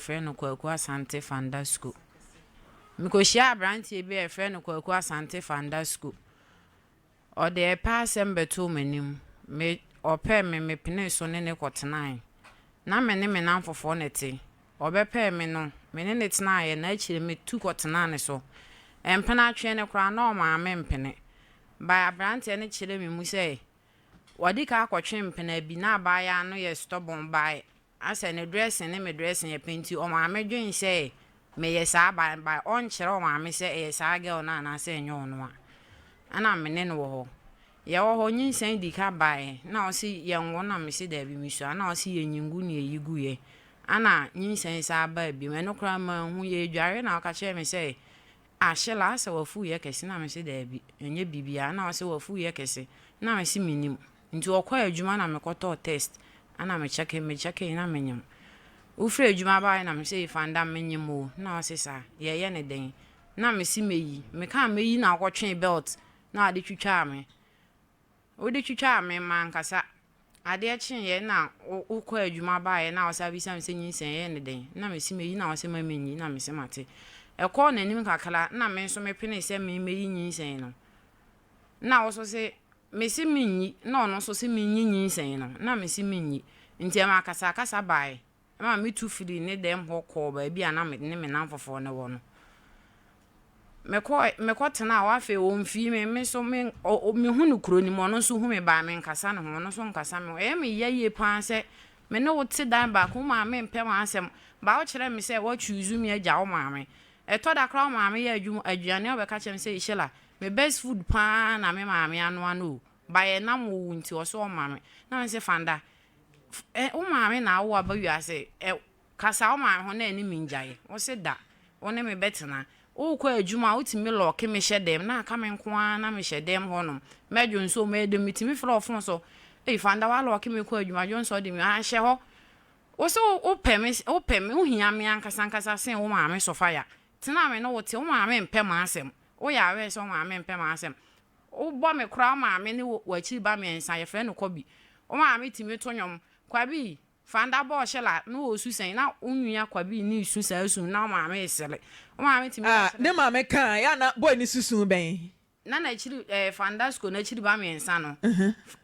Yɛfrɛ no Kwaku Asante Fandasco. Mekɔhyiaa aberanteɛ bi a yɛfrɛ no Kwaku Asante Fandasco. Ɔde ɛpɛ asɛm bɛtoo m'anim. Me, ɔpɛɛ me, mepenee so ne no kɔtenae. Na me ne me nnamfofoɔ na ɛte. Ɔbɛpɛɛ me no, me ne no tenaeɛ na akyire metu kɔtenaa ne so. Mpena atweɛ no koraa, na ɔmaa mempene. By aberanteɛ no kyerɛɛ me mu sɛ, wadi kan akɔtwe mpena bi, na abaayewa no yɛ stubborn by Asɛ ne dressing ne me dressing yɛ pɛ nti ɔmaame dwen sɛ meyɛ saa by by ɔnkyerɛ ɔmaame sɛ ɛyɛ saa girl no anaasɛ ɛnyɛ ɔno a ɛna me ne no wɔ hɔ yɛwɔ hɔ nyinsɛn di ka baeɛ na ɔse yɛnwo na mese daabi mesua na ɔse yɛnyingu ne yɛyi guiɛ ɛna nyinsɛn saa baa biom ɛno koraa manhu yɛdware na ɔka kyerɛɛ me sɛ ah Sheila asɛ wafu yɛ kɛse na mese daabi ɛnyɛ biribiara na ɔse wafu yɛ kɛse na mese menim Nti ɔkɔɔ adwuma na mekɔtɔɔ test ɛna me kyɛke me kyɛkee na menyem. Wofiri adwuma baeɛ na mese Fanda menyem o na ɔse saa yɛyɛ ne dɛn na mese mɛyi mekaa mɛyi na ɔkɔtwee belt na ɔde twitwaa me wode twitwaa me mankasa adeɛ kyeeɛ na wokɔɔ adwuma baeɛ na ɔsan bisa me sɛ nyinsɛn yɛyɛ ne dɛn na mese mɛyi na ɔse ma menyi na mese mate ɛkɔɔ n'anim kakra na me nso mepenee sɛ me mɛyi nyinsɛn no na wo nso se Mese mennyi, na ɔno nso se mennyi nyinsɛn no, na mese mennyi. Nti ɛmaa akasakasa baeɛ ma metu firii ne dɛm hɔ kɔɔ baabi a na me ne me nnamfofoɔ no wɔ no. Mekɔe, mekɔtenaa hɔ, afei ɔmfii me, me nso me, ɔ, mehu no kuro no mu, ɔno nso hu me baa, menkasa ne ho, ɔno nso nkasa me ho. Ɛyɛ me ya yie pa ara sɛ me ne wo te dan baako, wo maame mpɛ m'asɛm, but wokyerɛ me sɛ woachuuzu me agya wo maame. Ɛtɔ da koraa wo maame yɛ adwuma, aduane a ɔbɛka kyerɛ me sɛ, Sheila, Me best food paa na me maame anoa no o, but ɛnam wo wo nti ɔse ɔmma me. Na me se Fanda, eh, wo maame na awo aba wiase, eh, kasa wo maame ho na ɛne me ngyae. Wo se da, wo ne me bɛtena. Wokɔ adwuma a wotumi lɔɔke me hyɛ dɛm na aka me nko ara na mehyɛ dɛm hɔnom. Mɛdwo nso mɛyɛ dɛm, metumi frɛ wo phone so, ei Fanda woalɔɔke me kɔ adwuma, dwo nso de me, ah, hyɛ hɔ. Wo se wopɛ me, wopɛ me, wohia me ankasa ankasa sen wo maame Sofia. Tena a me ne wo te, wo maame mpɛ m'asɛm. Woyɛ aware sɛ wo maame mpɛ m'asɛm. Wobɔ me koraa wo maame ne w'akyiri ba mmiɛnsa, yɛfrɛ no Kɔbi. Wo maame tumi to nnwom, Kwabi, Fanda bɔɔ Sheila na ɔresu sɛn? Na wo nua Kwabi ne resu saa su no na wo maame resere. Wo maame tumi ka Ah, kyerɛ. ne maame ka a, yɛ a na boy no susu bɛn? Na n'akyiri ɛɛ Fandasco n'akyiri ba mmiɛnsa no.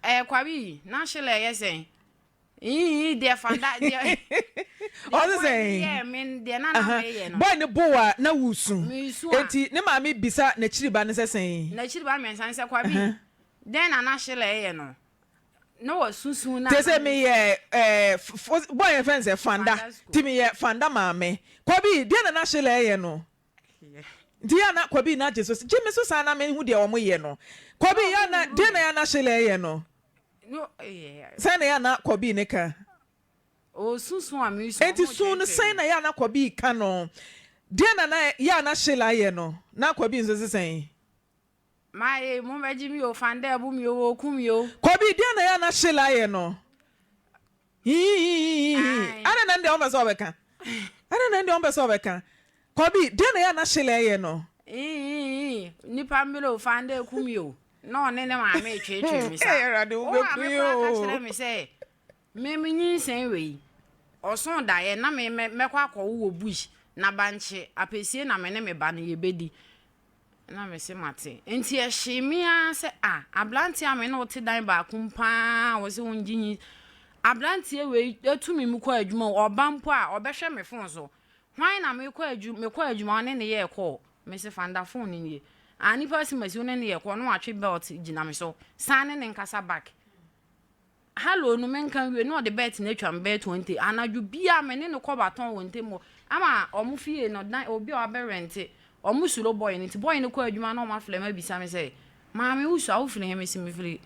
Ɛɛ Kwabi, na Sheila ɛyɛ sɛn? Ii deɛ fanda deɛ deɛ Ɔse boy sɛn? no yɛɛ me deɛ na na meyɛ no. Boy no bo wo a na wusu. Mesu a. Enti ne maame bisa n'akyiri ba no sɛ sɛn? N'akyiri ba mmiɛnsa no sɛ Kwabi dɛn na na Sheila yɛ no? Na wasusu na Te na sɛ me. meyɛ ɛɛ boy yɛfrɛ no sɛ Fanda Fanda school. nti meyɛ Fanda maame. Kwabi deɛn na na Sheila yɛ no? Nti yɛ a na Kwabi na gye so gye me so saa na mehu deɛ wɔn yɛ no. Kwabi yɛ a na deɛn na yɛ a na Sheila yɛ no? Sɛn na yɛ a na Kwabi ne ka? Enti su no sɛn na yɛ a na Kwabi ka no? Deɛn na na yɛ a na Sheila yɛ no? Na Kwabi nso se sɛn? Maye, mommɛgye me o, Fanda abu me o, wɔku me o. Kwabi, deɛn na yɛ a na Sheila yɛ no? Hiihiihiihii. Adɛn na ɛndeɛ wompɛ sɛ wobɛka? Adɛn na ɛndeɛ wompɛ sɛ wobɛka? Kwabi, deɛn na ɛyɛ a na Sheila ɛyɛ no? Hiihiihi, nnipa mmerɛ o, Fanda aku me o. Na ɔne ne maame retweetwee me saa. Awurade, Wo wobɛku maame yi koraa ka o. kyerɛɛ me sɛ, me menyinsɛn wei, ɔsoo daeɛ na me mɛkɔ akɔwo wɔ bush, na bankye apɛsie na me ne me ba no yɛbɛdi. Na mese mate. Enti ɛhyee me ara sɛ ah, aberanteɛ a me ne wo te dan baako mu paa a wɔse wongye nyi. Aberanteɛ wei atu me mu kɔ adwuma o, ɔba mpo a ɔbɛhwɛ me fon so. Hwan na mekɔ adwuma, mekɔ adwuma ɔne ne yɛɛ kɔɔ. Mese fa nda fon no nie. Ah, nipa si masi wo ne ne yɛ kɔɔ na watwe belt gyina me so. San ne ne nkasa back. Hallo no menka nwie na ɔde bɛɛt no atwa me bɛyɛ 20. Anadwo biaa me ne no kɔ batɔn wɔ ntem hɔ ama ɔmo fie no dan obi a wabɛ rɛnte ɔmo suro boy no nti boy no kɔ adwuma na ɔmo afrɛ me abisa me sɛ maame wo sua wo firi he mese me firi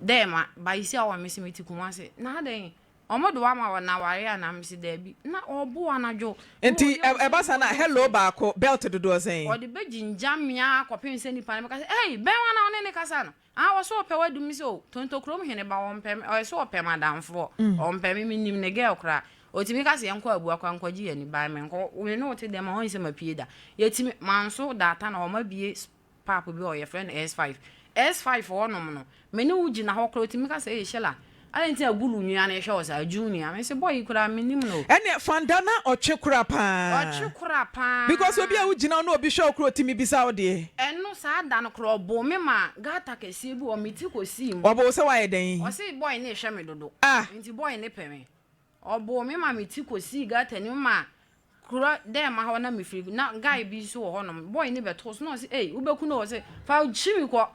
Dɛɛma ba yi si a wɔ mese me te Kumasi na adɛn ɔmo de wo ama wɔ na aware anaa mese daabi na ɔbo anadwo na Nti ɔyɛ wo sɛ ɛba saa na ɔyɛ wo hello sɛ baako belt dodoɔ sɛn? Ɔde bɛgyingya me ara kɔpem sɛ nipa no bɛka sɛ ei bɛn na wo ne no kasa no. Ah ɔse ɔpɛ w'adum me se oh Tontokrom hene ba ɔmpɛ me ɔse ɔpɛ m'adamfoɔ ɔmpɛ me menim ne girl koraa ɔtumi ka se yɛnkɔ Abuakwa nkɔgye yɛn ani by menkɔ me ne wo te dɛm a ɔnhu sɛ mapue da yɛtumi manso data na ɔma bie pap bi wɔ hɔ yɛfrɛ no S5 S5 hɔ nom no me ne wo gyina hɔ koraa ɔtumi ka sɛ ei Sheila Adɛn nti na Gulu nua no rehwɛ wo saa? Junior. Mese boy yi koraa mennim no o. Ɛneɛ Fanda na ɔtwe kora paa. Ɔtwe kora paa. Because obi a wo gyina hɔ na obi hwɛ wo koraa otumi bisa wo deɛ. Ɛno saa da no koraa ɔboo me ma gutter kɛseɛ bi wɔ me ti kɔsii mu. Ɔboo wo sɛ woayɛ dɛn? Ɔse boy no rehwɛ me dodo. Ah! Nti boy no pɛ me. Ɔboo me ma me ti kɔsii gutter no mu ma kuro dɛ ma hɔ na mefiri na guy bi nso wɔ hɔnom. Boy no bɛtoo so na ɔse ei wobɛku no o ɔse fa kyi me kɔ.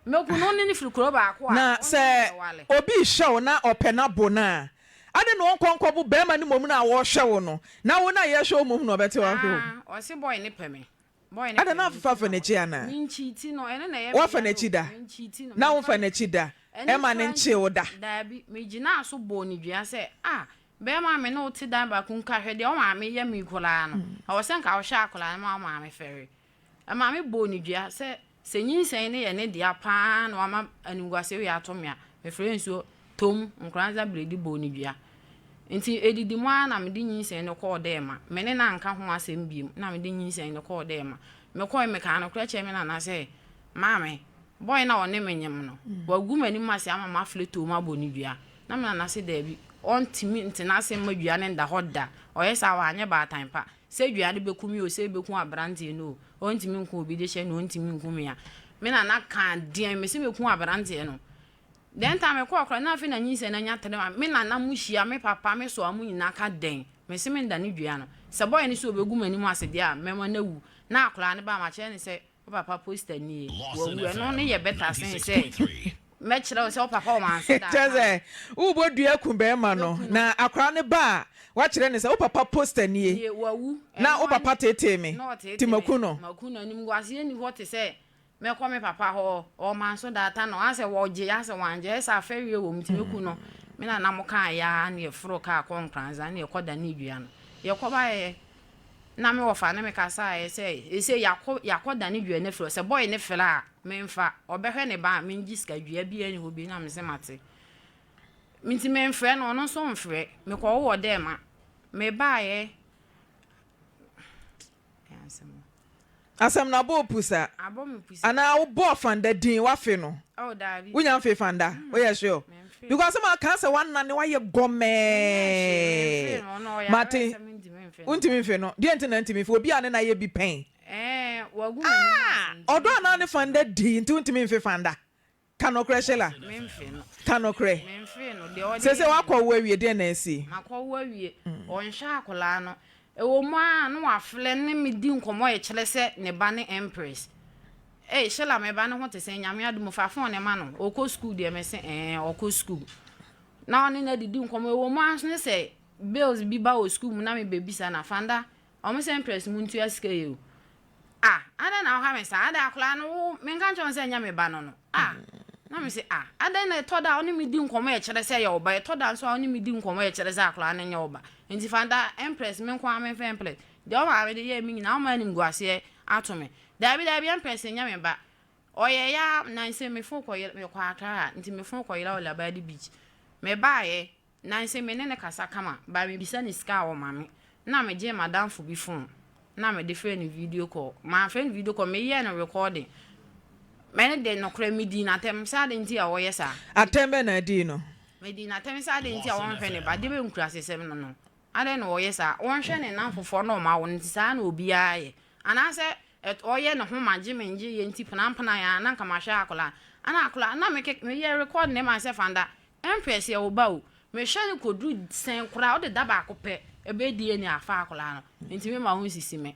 Mɛku no, wo ne no firi kuro baako a, Na wo ne sɛ no bɛwale. obi rehwɛ wo na ɔpɛ no abo no a, adɛn na ɔnkɔ nkɔbo barima no mmom no a ɔrehwɛ wo no, na wo no a yɛrehwɛ wo mmom na ɔbɛte wo ahwɛ wo? Ah, ɔse boy no pɛ me. Boy no Adɛn pɛ na me woafefa nti afa na n'akyi anaa? Menkyiti no, ɛno na ɛyɛ me Woafa ya no n'akyi o, da? menkyiti no, Na memfa womfa n'akyi da? Ɛno Ɛmma no koraa nkyee nti, wo da? daabi, megyinaa so bɔɔ no dua sɛ, ah, bɛrima a me ne wo te dan baako mu ka, hwɛ deɛ wo maame yɛ me yi koraa no, ɛwɔ sɛ nka wohwɛ akwadaa no ma wo maame fɛre. Ɛma mebɔɔ no dua sɛ, sɛ nyinsɛn no yɛ ne dea pa ara na wama animguaseɛ wei ato me a, mefrɛɛ nsuo tomm Nkoranza Biredi bɔɔ no dua. Nti ɛdidi mu ara na mede nyinsɛn no kɔɔ Dɛɛma. Me ne no anka ho asɛm bio na mede nyinsɛn no kɔɔ Dɛɛma. Mekɔe, mekaa nokorɛ kyerɛɛ me nana sɛ, Maame, boy no a ɔne me nyem no, wagu m'anim ase ama mafrɛ toom abɔ no dua. Na me nana se daabi, ɔntumi ntena ase mma dua no nda hɔ da. Ɔyɛ saa a, wanyɛ baatan pa. Sɛ dua no bɛku me o, sɛ ɛbɛku aberanteɛ no o, ɔntumi nku obi de hyɛ no, ɔntumi nku me a. Me nana kaa deɛn, mese mɛku aberanteɛ no. Then time mekɔɔ koraa na afei na nyinsɛn no anya tere ma me nana mo hyia, me papa, me soa mo nyinaa ka dɛn, mese mendane dua no. Sɛ bɔyɛ no sɛ ɔbɛgu m'anim ase deɛ a, mɛma no awu. Na akwadaa no ba a, makyerɛ no sɛ Wo papa poster nie, wawu ɛno no yɛ better sen sɛ mɛkyerɛ wo sɛ wo papa wɔ manso da Kyerɛ sɛ wobɔ dua ku bɛrima no na akwadaa no ba a woakyerɛ no sɛ wo papa poster nie Nie, wawu na ɛno wo papa ara teetee me na ɔteetee nti me maku no. Maku no, animguaseɛ nni hɔ te sɛ mɛkɔ me papa hɔ ɔwɔ manso da ata no asɛ wɔgye asɛ wangye ɛsɛ afɛreɛ wɔ mu nti mɛku no. Me nana mo kaeɛ ara na yɛforoo kaa kɔɔ Nkoranza na yɛkɔdanee dua no. Yɛkɔbaeɛ Na me wɔfa ne me kasaeɛ sɛ, seesei yɛakɔ yɛakɔdane dua no afiri hɔ, sɛ boy no frɛ a, memfa, ɔbɛhwɛ ne ba a, mengye sika, dua biara nni hɔ bio. Na mese mate. Nti memfrɛ no, ɔno nso mfrɛ. Mekɔwo wɔ dɛm a, mebaeɛ. Ɛyɛ asɛm o. Asɛm no abɔ wo pusa? Abɔ me pusa. Anaa wobɔɔ Fanda din wafe no? Oh daabi. Wonya mfee Fanda? Woyɛ sure? Memfee. Because asɛm a aka sɛ woanane woayɛ Menyɛɛ hwee, gɔmɛɛ. memfee no, ɔno ɔyɛ Mate. aware sɛ mentumi mfe no. Wontumi mfe no. Deɛ nti na ntumi mfe? Obi a ne na yɛ bi pɛn. Ɛɛ, wagu m'anim Ah! ase nti Ɔdɔ anaa mentumi ne mfe no. Fanda di nti wontumi mfe Fanda? Ka nokorɛ Sheila. Memfee no. Ka nokorɛ. Memfee no. Deɛ ɔde Seesei yɛ me woakɔ no. wo awie, deɛn na asi? Makɔ wo awie. Ɔnhwɛ akwadaa no. Ɛwɔ mu ara na wafrɛ ne me di nkɔmmɔ ɛkyerɛ sɛ ne ba ne Empress. Ei Sheila me ba no ho te sɛn Nyame adom o fa phone no ma no ɔkɔ school deɛ me se ɛɛ ɔkɔ school. Na ɔne no adidi nkɔmmɔ ɛwɔ mu ara nso ne sɛ bills bi ba wɔ school mu na me bɛbisa no a Fanda wɔn sɛ Empress mu ntua sika yi o. Ah adɛn na woha me saa adɛn akwadaa no wo menka nkyerɛ wo sɛ ɛnyɛ me ba no no ah na me se ah adɛn na ɛtɔ da a wo ne me di nkɔmmɔ ɛkyerɛ sɛ ɛyɛ wo ba ɛtɔ da nso a wo ne me di nkɔmmɔ ɛkyerɛ sɛ akwadaa no nyɛ wo ba nti fa da Empress me nko ara memfa Empress deɛ wo maame de yɛɛ me nyinaa woma animguaseɛ ato me daabi daabi Empress nyɛ me ba ɔyɛ ya nanse me fon kɔ mekɔ Accra nti me fon kɔ yera wɔ Labadi beach mebaeɛ Nanse me ne no kasa kama, but mebisa no sika a ɔma me. Nna megyee m'adamfo bi phone na mede frɛɛ no video call. Mamfrɛ no video call, meyɛɛ no recording. M'ɛno de nokorɛ medii no atɛm sɛ adɛn nti a ɔyɛ saa. Atɛm bɛn na adii no? Medii no atɛm sɛ adɛn nti a ɔnhwɛ ne ba, deɛ bɛn nkurasesɛm no no? Adɛn na ɔyɛ saa? Ɔnhwɛ ne nnamfofoɔ na ɔma wɔn nti saa na obiara yɛ. Anaasɛ ɔyɛ ne ho magye me ngye yɛ nti penampenan a na nka mahwɛ akwadaa. Ɛna akwadaa na meke meyɛ record ne ma sɛ Fanda Empress yɛ wo ba o, mehwɛ no kɔduru sɛn koraa wode da baako pɛ ɛbɛyɛ DNA afa akwadaa no nti me ma wo nsisi me.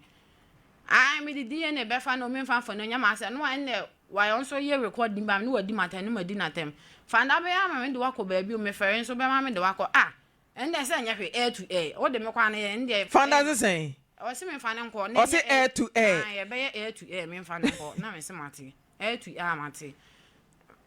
Ae mede DNA bɛfa no memfa mfa no nyɛ m'asɛm no ɛnɛ wayɛ nso yɛ record ba me ne wadi m'atɛm ne madi n'atɛm. Fanda bɛyɛ ama me de wakɔ baabi o mefɛre nso bɛma me de wakɔ ah ɛnɛ sɛ nyɛ hwee air to air wode me kɔ ano yɛ ɛndeɛ. Fanda se sɛn? Ɔse memfa no nkɔ na Ɔse air to air. Ae ɛbɛyɛ air to air memfa no nkɔ na mese mate. Ɛtu a mate.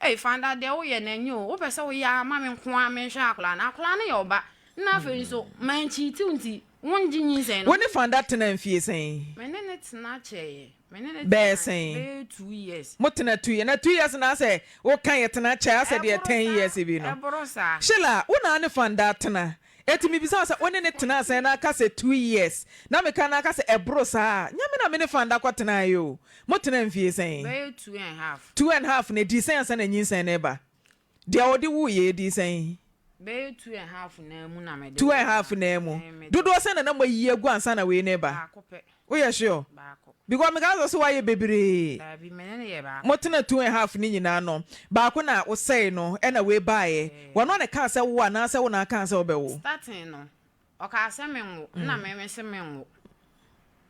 Ei Fanda deɛ woyɛ no ɛnyɛ o, wopɛ sɛ woyɛ ara ma me nko ara menhwɛ akwadaa no, akwadaa no yɛ wo ba na afei nso mankyiti wo nti wongye nyinsɛn no. Wo ne Fanda tenaa mfie sɛn? Me ne no tena kyɛeɛ, me ne no Bɛyɛ tenaa sɛn? bɛyɛ 2 years. Mo tena 2 years, na 2 years no asɛ woka yɛ tena kyɛ asɛ deɛ Ɛboro 10 saa, years bi no. ɛboro saa. Sheila, wo na wo ne Fanda atena, Enti mebisa wo sɛ, wo ne no tenaa sɛn na aka sɛ 2 years, na meka na aka sɛ ɛboro saa a, nyɛ me na me ne Fanda kɔtenaeɛ o. Motenaa mfie sɛn? Bɛyɛ 2 and half. 2 and half no, ɛdii sɛn ansa na nyinsɛn no reba? Deɛ ɔde wuiɛ, ɛdii sɛn? Bɛyɛ 2½ naa mu na mede 2½ naa mu. Dodoɔ sɛn na na moayiyi agu ansa na wei no reba? Baako pɛ. Woyɛ sure? Baako. Because mekaa sɛ ɔse woayɛ bebree. Daabi, me ne no yɛ baako. Motena 2½ no nyinaa no, baako na wosɛe no ɛna wei baeɛ. Wɔno na ɛkaa sɛ wo anaasɛ wo na akaa sɛ wobɛwo? Starting no, ɔkaa sɛ menwo, ɛna me mese menwo.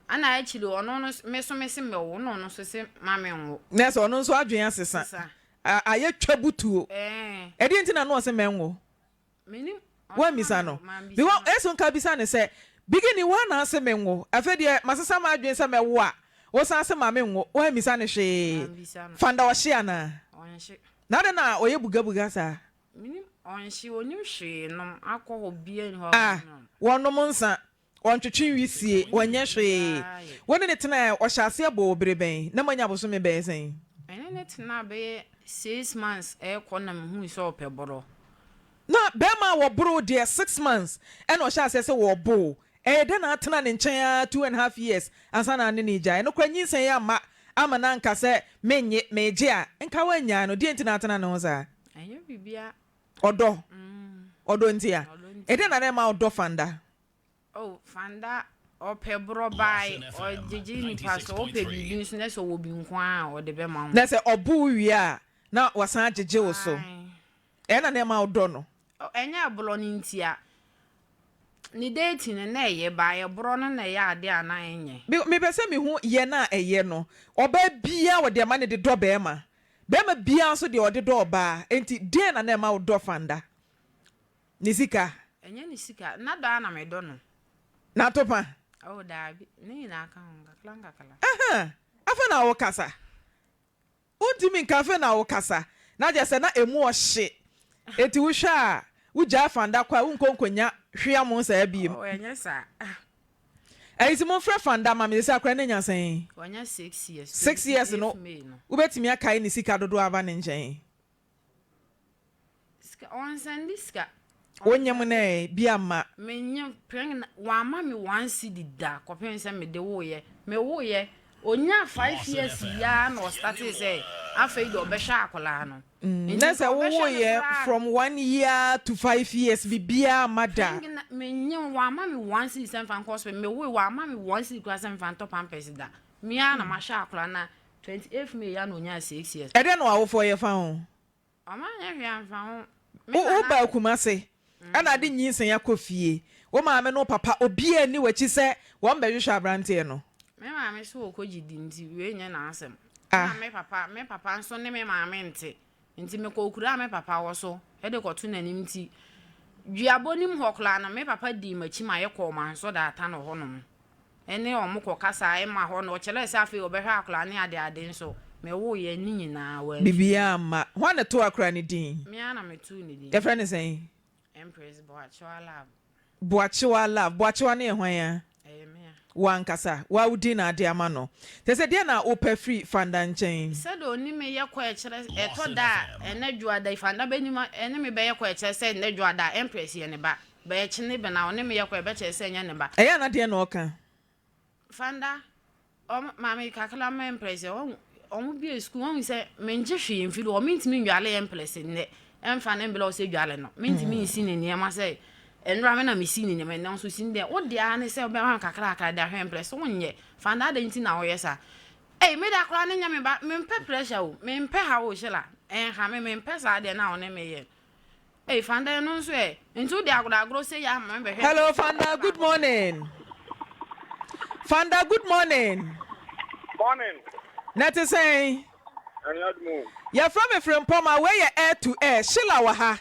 Ɛna akyiri ɔno no me so mese mɛwo, ɛna ɔno nso se ma menwo. Na sɛ ɔno nso adwene asesa. Sesa. Ayɛ twa butuo. Ɛɛ. Ɛdeɛn nti na na ɔse mɛnwo? Mennim. Woammisa no? Because eso nka bisa no sɛ, Bigini woa na ase menwo, afei deɛ masesa m'adwene sɛ mɛwo a, wosan se ma menwo, woammisa no hwee? Mammisa no. Fanda ɔhye anaa? Ɔnhye. Na adɛn na ɔyɛ bugabuga saa? Mennim, ɔnhye, ɔnnim hwee nom, alcohol biara nni hɔ a Ah, ɔnom. wɔnom nsa, Ɔntwetwe nwisie, ɔnyɛ hwee. Wo ne no tenaeɛ, ɔhyɛɛ aseɛ bɔɔ wo bere bɛn? Na moanya bosome bɛyɛ sɛn? Me ne no tenaa bɛyɛ 6 months rekɔ na mehui sɛ ɔpɛ borɔ. Na barima a wɔboro wo deɛ 6 months ɛna ɔhyɛɛ aseɛ sɛ wɔrebo wo. Ɛyɛ dɛn na atena ne nkyɛn ara 2½ years ansa na ne no regyae? Ɛno koraa nyinsɛn yi amma ama no anka sɛ mennye, meregye a, nka woannyae no. Deɛn nti na atena ne ho saa? Ɛnyɛ biribiara. Ɔdɔ. Ɔdɔ nti a. Ɛdeɛn na na ɛma wodɔ Fanda? Oh Fanda ɔpɛ borɔ bae, ɔgyegye nipa so, ɔpɛ biribi nso na sɛ ɔwɔ bi nko ara a ɔde bɛma wo. Na sɛ ɔbo wo wie a na wasan agyegye wo so. Ɛyɛ na na ɛma wodɔ no? Oh ɛnyɛ borɔ no ntia. Ne dating no na ɛyɛ but ɛborɔ no na ɛyɛ adeɛ a na ɛnyɛ. Me mepɛ sɛ mehu yɛ no a ɛyɛ no. Ɔbaa biara wɔ deɛ ɛma no de dɔ barima. Barima biara nso deɛ ɔde dɔ ɔbaa. Enti deɛn na na ɛma wodɔ Fanda? Ne sika. Ɛnyɛ ne sika. Na dɔ ara na medɔ no. N'atopa. Oh, daabi. Ne nyinaa ka ho, nkakra nkakra. Aha! Afei na wokasa. Wontumi nka afei na wokasa. Na kyerɛ sɛ na emu ɔhye. Enti wohwɛ a, wogyaa Fanda kɔ a, wonkɔ nkonya hweamo saa biem. Oh, ɛnyɛ saa. Ɛyi nti momfrɛ Fanda ma me. Sɛ akora no anya sɛn? Wanya 6 years. 6 years no, 28 May no. wobɛtumi akae ne sika dodoɔ aba ne nkyɛn? Sika, ɔnsɛnde sika. Wonyem no ɛ, bi amma. Menyem, pregnant, wamma me 1 cedi da kɔpem sɛ mede woeɛ. Mewoeɛ, ɔnyaa 5 years yi ara na ɔstartee sɛ afei deɛ ɔbɛhwɛ akwadaa no. Nti Na nka sɛ ɔbɛhwɛ no wowoeɛ koraa from 1 year to 5 years, biribiara amma da. Pregnant, menyem, wamma me 1 cedi sɛ mfa nkɔ hospital. Mewoe, wamma me 1 cedi koraa sɛ mfa ntɔ pampers da. Me ara na mahwɛ akwadaa no na 28 May yi ara na ɔnyaa 6 years. Ɛdeɛn na w'awofoɔ yɛ fa ho? Ɔma nyɛ hwee amfa ho. Me Wo nana. wobaa Kumase ɛna ade nyinsɛn akɔ fie. Wo maame ne wo papa obiara nni w'akyi sɛ wɔn bɛhwehwɛ abranteɛ no. Me maame so ɔkɔ gyidi nti wei nyɛ n'asɛm. Ah. Ɛna me papa me papa nso ne me maame nte nti mekɔɔ kuro a me papa wɔ so de kɔto n'anim nti duabɔ nim hɔ koraa no me papa dii m'akyi ma yɛkɔɔ Manso Daata no hɔnom. Ɛne wɔn kɔ kasa ɛma hɔ no ɔkyerɛɛ sɛ afei ɔbɛhwɛ akwadaa ne ade ade nso mewoo yɛn ne nyinaa wamfi. Biribiara amma. Hwan na ɛtoo akwadaa no din? Me ara na metoo ne din. Yɛfrɛ no sɛn? Empress Boakyewa Love. Boakyewa Love. Boakyewa no yɛ hwan a? Ɛyɛ me a. Wo ankasa. Wo ara wo din na ade ama no. Kyerɛ sɛ deɛn na wopɛ firi Fanda nkyɛn? Sɛdeɛ ɔne me yɛ kɔ ɛkyerɛ ɛtɔ da a ɛnɛ dwoada yi Fanda bɛnim ɛne me bɛyɛ kɔ ɛkyerɛ sɛ nnɛ dwoada a Empress yɛ ne ba. Bɛyɛ kyene bɛn a ɔne me yɛ kɔ ɛbɛkyerɛ sɛ ɛnyɛ ne ba. Ɛyɛ a na deɛn na ɔka? Fanda, ɔmo maame kakra ma Empress ɛ, wahu ɔmo bue sukuu wahu sɛ mengye hwee mfiri hɔ, mentumi nnwale Empress nnɛ ɛmfa no mbrɛ wo sɛ dwale no, mentumi nsi ne nneɛma sɛ ɛnora me na mesii ne nneɛma ɛnnɛ nso si ne deɛ, wo deɛ ara ne sɛ wobɛma me kakrakra de ahwɛ Empress, wonyɛ, Fanda adɛn nti na woyɛ saa? Ei me da koraa ne nyɛ me ba, mempɛ pressure o, mempɛ haw o Sheila, ɛnha me, mempɛ saa adeɛ no a wo ne me yɛ no. Ei Fanda ɛno nso ɛ? Nti wode agorɔ agorɔ sei ama me bɛhwɛ Hello Fanda good morning Fanda good morning. Morning. Na ɛte sɛn? Nyame adom o. Yɛfrɛ me Frimpɔma, wei yɛ air to air, Sheila wɔ ha.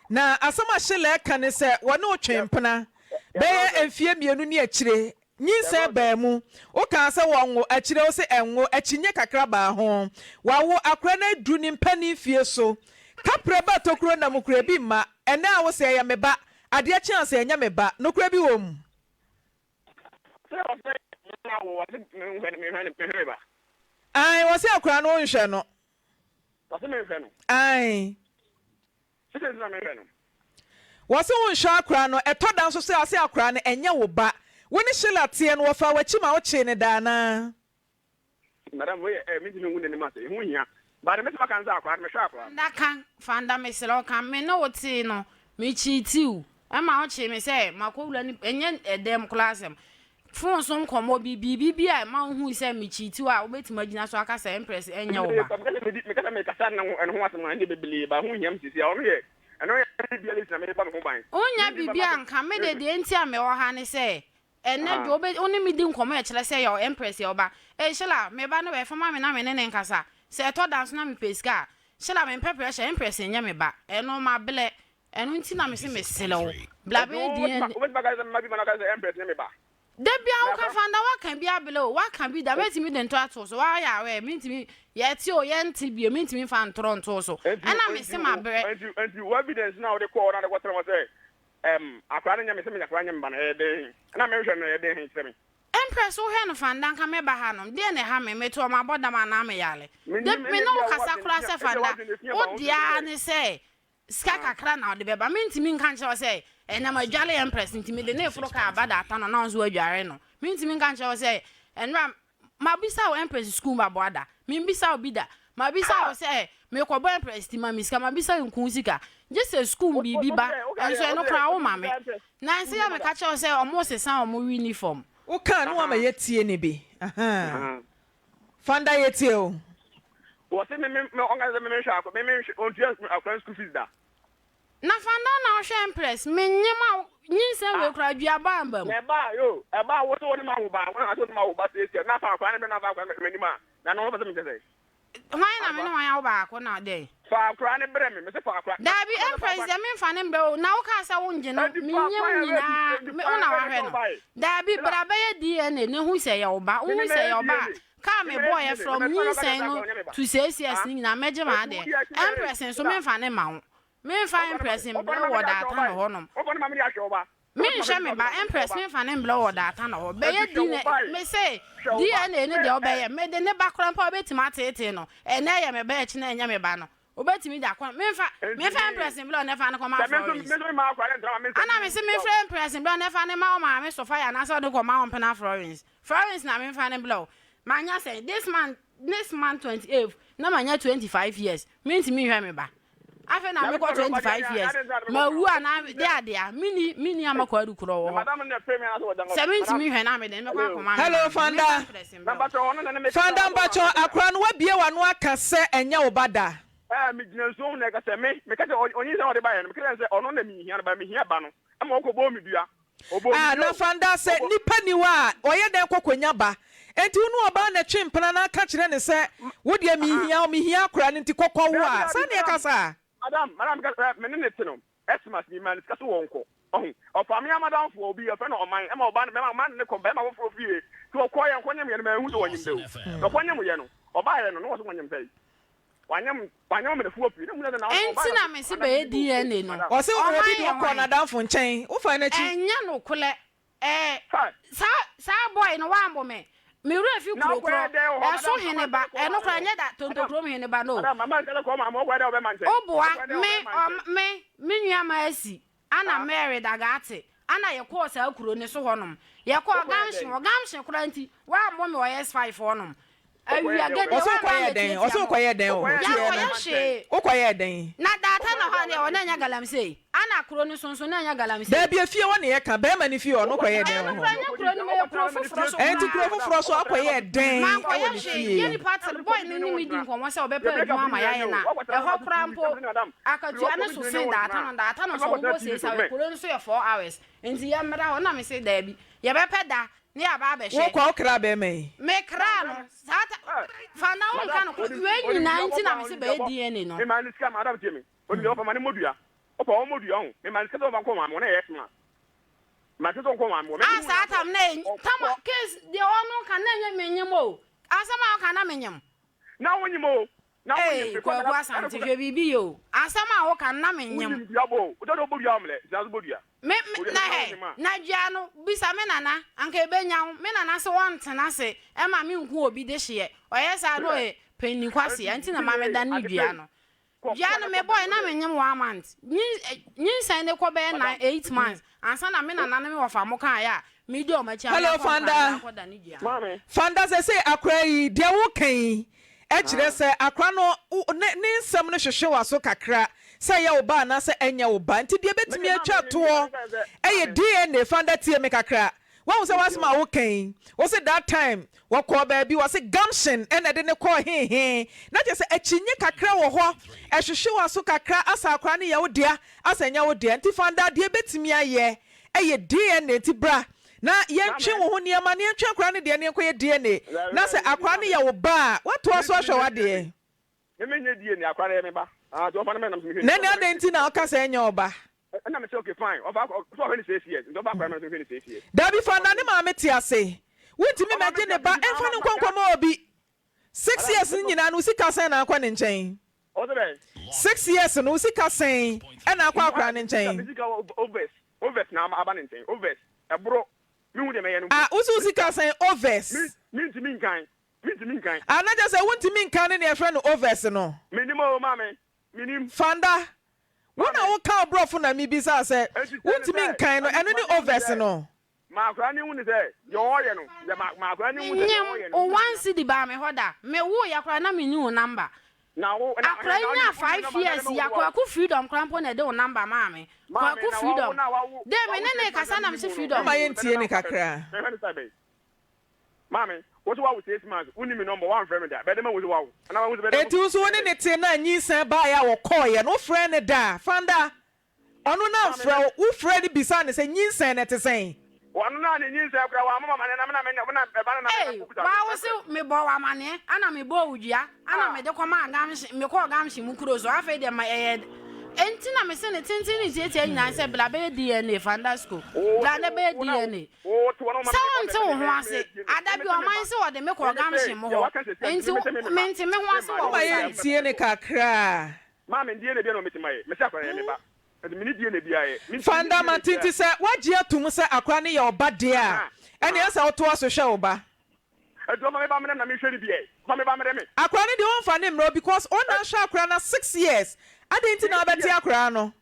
Na asɛm a Sheila ɛka ne sɛ wɔne wo twe mpena bɛyɛ mfeɛ 2 ne akyire. Nyinsɛn baa mu. Wokaa sɛ wɔnwo, akyire wo se ɛnwo, akyinnye kakra baa ho. Wawo akora no aduru ne mpanin fie so. Kaprɛ ba tokuro nna mu koraa bi mma. Ɛnnɛ a wose ɛyɛ me ba, adeɛ kye a ɔse ɛnyɛ me ba. Nokorɛ bi wɔ mu? Sɛ ɔsɛ me na wo ɔse menhwɛ no menhwɛ no menhwɛ me ba. Ae wɔse akora no wonhwɛ no. Ɔse menhwɛ no. Ae. Sɛ nti na menhwɛ no. Wɔse wonhwɛ akora no, ɛtɔ da nso sɛ ɔse akora no ɛnyɛ wo ba. Wo ne Sheila teɛ no wɔfaa w'akyi ma wokyee no da anaa? Madam wei yɛ eh mentumi ngu n'anim ase, ɛho hia but deɛ mɛtumi aka ne sɛ akwadaa no mehwɛ akwadaa no. Fanda ka, Fanda mesrɛ wo ka, me ne wo tee no, Me cheatee wo ɛma wo kyee me sɛ makɔ wura nipa ɛnyɛ ɛdɛm koraa asɛm. Phone so nkɔmmɔ bi biribi bi a ɛma wo hui sɛ me cheatee wo a wobɛtumi agyina so aka sɛ Empress ɛnyɛ wo ba. Meka sɛ mekasa ne ho ɛno ho asɛm a ɛndeɛ bebree ba ho nhia me seesei a ɔno yɛ ɛno yɛ biribi a lesi na mebɔ me ho ban. Wonnya biribi a nka me de deɛ nti a mewɔ ha ne sɛ Ɛnnɛ de, wobɛ, wo ne me di nkɔmmɔ a ɛkyerɛ sɛ yɛ Empress yɛ wo ba. Ei, Sheila, me ba no wɛ, fa ma me na me ne no nkasa. Sɛ ɛtɔ da nso na mepɛ sika a, Sheila, mempɛ pressure, Empress nyɛ me ba. Ɛno, mablɛ. Ɛno nti na mese mesrɛ wo, bla Ɛnti bɛyɛ wo, wobɛtumi, DNA. wobɛtumi aka sɛ mma bi ma no aka sɛ Empress nyɛ me ba? Da biara Na woka fa. Fanda, woaka bi ablɛ o, woaka bi da, mɛtumi de ntɔ ato wo so, woayɛ aware, mentumi, yɛte o, yɛnte bio, mentumi mfa ntorɔ nto wo so. Ɛnti, Ɛna mese ɛnti wo, mabrɛ. ɛnti, ɛnti wo evidence no a wode kɔɔ hɔ na wode kɔtena hɔ sɛ Ɛm, akwadaa no nyɛ me sɛ menya akwadaa nyɛ me ba no, ɛyɛ den? Ɛna mehwɛ no, ɛyɛ den he kyerɛ me. Empress wo hwɛ no fanda nka mɛba ha nom deɛ na ɛha me mete hɔ mabɔ dam anaa me yare Mennim, da ɛna me ne ebia wo wo kasa adwene koraa fia, sɛ ebia fanda w'adwene fia wo ba wo so deɛ ara sɛ. ne sɛ sika Ah. kakra na wode bɛba mentumi nka nkyerɛ wo sɛ ɛnɛ madware Empress nti mede no reforo kaa aba da ata no na wo nso woadware no mentumi nka nkyerɛ wo sɛ ɛnora Mabisa wo Empress sukuu mpaboa da? Membisa wo bi da. Mabisa wo sɛ mekɔbɔ Empress ti ma me sika? Mabisa wo nku sika? Gye sɛ sukuu mu biribi ba nso ɛno koraa woma me. Nansa yi a meka kyerɛ wo sɛ ɔmo sesa ɔmo uniform. Wo kaa no wama yɛ tie ne bi ahaa fanda yɛ tie o. Wɔse me me ɔnka sɛ me me nhwɛ akɔ me me nhwɛ ɔntua akora no school fees da. Na fanda na ɔhwɛ Empress me nyem a nyinsɛn wei koraa dua ba amba mu. Na ɛbaa yo ɛbaa wo sɛ wo ne ma wo ba wo na sɛ wo ne ma wo ba siesie na fa akwadaa no brɛ na fa akwadaa no brɛ m'anim a na no wopɛ sɛ mekyɛ sɛ. Hwan na me ne hwan awo baako na dɛn. Fa akwadaa no brɛ me mese fa akwadaa. Daabi Empress deɛ menfa no mbrɛ wo na wo kaa sɛ wo ngye no me nyem nyinaa me wo na wahwɛ no daabi bra bɛyɛ DNA na hu sɛ ɛyɛ wo ba wo hu sɛ ɛyɛ wo ba a Kaa me bɔɔyɛ from nyinsɛn no to seesies no nyinaa mɛgye m'adeɛ. Empress nso menfa no mma wo. Menfa Empress mbrɛ wo wɔ Daatano hɔ nom. Menhwɛ me ba Empress menfa no mbrɛ wo wɔ Daatano hɔ. Bɛyɛ DNA mese DNA no deɛ wobɛyɛ. Mede ne ba koraa mpo a wobɛtumi ateetee no. Ɛnɛ ɛyɛ me ba ɛkyena ɛnyɛ me ba no. Wobɛtumi de akɔ memfa memfa Empress mbrɛ wo na ɛfa no kɔma Florence. Ana mese memfrɛ Empress mbrɛ wo na ɛfa no ma wo maame Sophia anaasɛ wode kɔma wo mpena Florence. Florence na memfa no mbrɛ wo. Manya sɛn? This month this month 28th na manya 25 years. Mentumi nhwɛ me ba. Afei na mekɔ 25 years. Mawu anaa de adea. Menni menni ama Kwadu korɔ wɔ hɔ. Sɛ mentumi nhwɛ no a mede no bɛkɔ akɔma me Hello maame. Fanda. Memfa Empress mbrɛ wo. Fanda mpakyɛw akora no wabie wano aka sɛ ɛnyɛ wo ba da. Ɛɛ megyina nsuo ho na ɛka sɛ me meka sɛ ɔnyinsɛn a ɔde baeɛ no meka kyerɛ no sɛ ɔno na mehia no but mehia ba no ɛma ɔkɔbɔɔ me dua. Ah, na Fanda, sɛ nnipa nni hɔ a, ɔyɛ dɛn kɔ kɔnya ba? Enti wo ne ɔbaa na ɛtwe mpena na aka kyerɛ no sɛ, Wo deɛ menhia wo, mehia akwadaa no nti kɔ kɔwo a, saa na yɛka saa? Madam, madam, meka sɛ, me ne no te no, Xmas ni, maa no sika so wɔnkɔ. Ɔho, ɔfaa me ara m'adamfoɔ, obi, yɛfrɛ no Ɔman, ɛma ɔbaa no, bɛma, ɔman de no kɔ bɛrima foforɔ fie. Nti ɔkɔeɛ, ɔkɔnyemeeɛ no, manhu sɛ wanyem da o. Na ɔkɔnyemeeɛ no, ɔbaeɛ no, na wɔse wanyem sɛn? Enti na mese bɛyɛ DNA no. Ɔse Ɔman obi de yɛ wo kɔɔ hwan? n'adamfo nkyɛn, wo fa n'akyi. Ɛnyɛ nokorɛ ɛɛ saa saa boy no wambo me me werɛ fi kuro korɔ ɛso hene ba ɛno koraa ɛnyɛ da tontokurom hene ba no woboa me ɔm me me nua ma asi Ana Mary Dagate ana yɛkɔɔ saa kuro no so hɔnom. Yɛkɔɔ Gamhye hɔ, Gamhye koraa nti wɔammɔ me wɔ S5 hɔnom. Awia gede Ɔse wɔamma wokɔyɛɛ dɛn? ammɛtiatia Ɔse me. wokɔyɛɛ dɛn wɔ hɔ? Tie Yɛankɔyɛ no. hwee. Wokɔyɛɛ dɛn? Na Data na hɔ a na yɛwɔ na ɛnyɛ galamsey. Ana kuro no so nso na ɛnyɛ galamsey. Daabi efie hɔ na yɛka, bɛɛma no fie hɔ no wokɔyɛɛ dɛn Ɛno wɔ koraa hɔ? ɛnyɛ kuro no mu, ɛyɛ kuro foforɔ so Ɛnti kuro koraa. foforɔ so akɔyɛɛ dɛn Mankɔyɛ wɔ ne hwee. fie? Yɛn nipa te no, boy no ne me di nkɔmmɔ sɛ ɔbɛpɛ adwuma ama yɛayɛ na ɛhɔ koraa mpo Akatua no so sen daata no, daata no nso wɔbɔ seis hours, kuro no nso yɛ 4 hours, nti yɛmmra hɔ, na mese daabi, yɛbɛpɛ da na yɛaba abɛhwɛ. Wokɔ a wokraa bɛɛma yi? Mekraa no, saa ta, fa na wonka no korɛ, wei nyinaa nti na mese bɛyɛ DNA no. Mema no sika, madam tie me, onim deɛ ɔpɛ ma no mmɔ dua, ɔpɛ ɔmmɔ dua ho, mema no sika sɛ ɔmfa nkɔ maame hɔ na ɛyɛ smart, mema no sika sɛ ɔnkɔ maame hɔ, Ah saa tam na tam case deɛ ɔno ka na ɛnyɛ menyem o, asɛm a ɔka na menyem. Na wonyem o, Na wo Ei nyim because Kwaku na Asante hwɛ biribi yɛ o. Asɛm a woka no na me Wo nyem. nyim dua bɔ o. Wotɔ dɛ wobɔ dua omlɛ nti na bɔ dua. Me me na hɛ na dua no bisa me nana anka ebenya wo. Me nana se ɔntena ase ɛma me nku obi dehyeɛ. Ɔyɛ saa na ɔyɛ panyin kwasea nti na ma me dane dua no. Dua no me bɔe na me nyem one month. Nyin nyinsɛn no kɔ bɛyɛ nine eight months ansa na me nana ne me wɔfa mo kaeɛ a me di wɔn akyi a me Hello akɔ Fanda. Nkran akɔ dane dua no. Fanda sesei akora yi deɛ woka yi. Kyerɛ sɛ akora no ne ne nsɛm no hwehwe w'aso kakra sɛ ɛyɛ wo ba anaasɛ ɛnyɛ wo ba. Nti deɛ ɛbɛtumi atwa toɔ yɛ DNA. Fanda tie me kakra. Woahu sɛ w'asɛm a woka yi, wose that time wɔkɔɔ baabi, wɔse gumption na ɛde no kɔɔ hehe. Na kyerɛ sɛ akyinnye kakra wɔ hɔ, ɛhwehwe w'aso kakra asɛ akora no yɛ wo dea asɛ ɛnyɛ wo dea. Nti Fanda deɛ ɛbɛtumi ayɛ yɛ DNA. Nti bra Na yɛntwe wo ho nneɛma na yɛntwe akwadaa no deɛ na yɛnkɔyɛ DNA na sɛ akwadaa no yɛ wo ba a, woatoa so ahwɛ w'adeɛ. Na ɛnneɛ adɛn nti na woka sɛ ɛnyɛ wo ba? Dabi, fa na ne maame te ase. Wontumi mmɛgye ne ba mfa no nkɔ nkɔma obi. Six years no nyinaa no, wo sika sɛn na akɔ ne nkyɛn? Six years no, wo sika sɛn na akɔ akwadaa no nkyɛn? Overs na aba ne nkyɛn. Overs, ɛboro. Menhu deɛ mɛyɛ no mpo. Ah, wo se wo sika sɛn? Overs. Me, mentumi nkan. Mentumi nkan. Ah, na kyerɛ sɛ wontumi nkan ne nea yɛfrɛ no overs no. Mennim oo, maame. Mennim. Fanda, wo na Maame. woka wo borɔfo na mebisaa sɛ, Enti sɛ ne wontumi sɛ, nkan no, ma ɛno ne ma ne hu overs sɛ, no? ma akwadaa no hu ne sɛ, deɛ ɔreyɛ no, deɛ ma ma akwadaa no hu sɛ deɛ Menyem, ɔreyɛ no, wo one cedi baa me hɔ da. Mewoeɛ koraa na menni wo number. Akora yi nyaa 5 years yi a Kwaku Freedom koraa mpo na ɛde wo number maa me. Kwaku Freedom. Dee me ne no rekasa na mese Freedom. Momma yɛntie no kakra. Enti wo nso wo ne no te na nyinsɛn baeɛ a wɔkɔeɛ no wofrɛɛ no da a? Fanda. Ɔno na amfrɛ wo, wo frɛɛ no bisaa no sɛ nyinsɛn no ɛte sɛn? Ɔno na ne nyinsɛn koraa wammɔ me amaneɛ na me na me na ɛba no na me Ei, na kɔbisa waa wo se mebɔɔ wo amaneɛ, ana mebɔɔ wo dua, ana mede kɔmaa Gamhye, mekɔɔ Gamhye mu kuro so, afei deɛ ma ɛyɛ Enti na mese ne tenten ne tiatia nyinaa sɛ bra bɛyɛ DNA, Fandasco, bra na bɛyɛ DNA. Sɛ wonte wo ho ase, ada bi ɔman se wɔde me kɔɔ Gamhye mo hɔ, enti mente me ho ase wɔ wo Momma side. yɛntie no kakra. Maame, DNA biara na wɔbɛtumi ayɛ. Mese akwadaa no yɛ me ba. Nti menni DNA biara yɛ. Mentumi nyɛ Fanda DNA mate biara. nti sɛ woagye atom sɛ akwadaa no yɛ ɔba deɛ a, ɛnneɛ ɛsɛ sɛ wotoa so hwɛ wo ba. Nti ɔmfa me ba mmrɛ me na menhwɛ no bi ɛ. Ɔmfa me ba mmrɛ me. Akwadaa no deɛ ɔmfa no mmrɛ wo because wo na ahwɛ akwadaa no six years adɛn nti na Six wobɛte years. akwadaa no?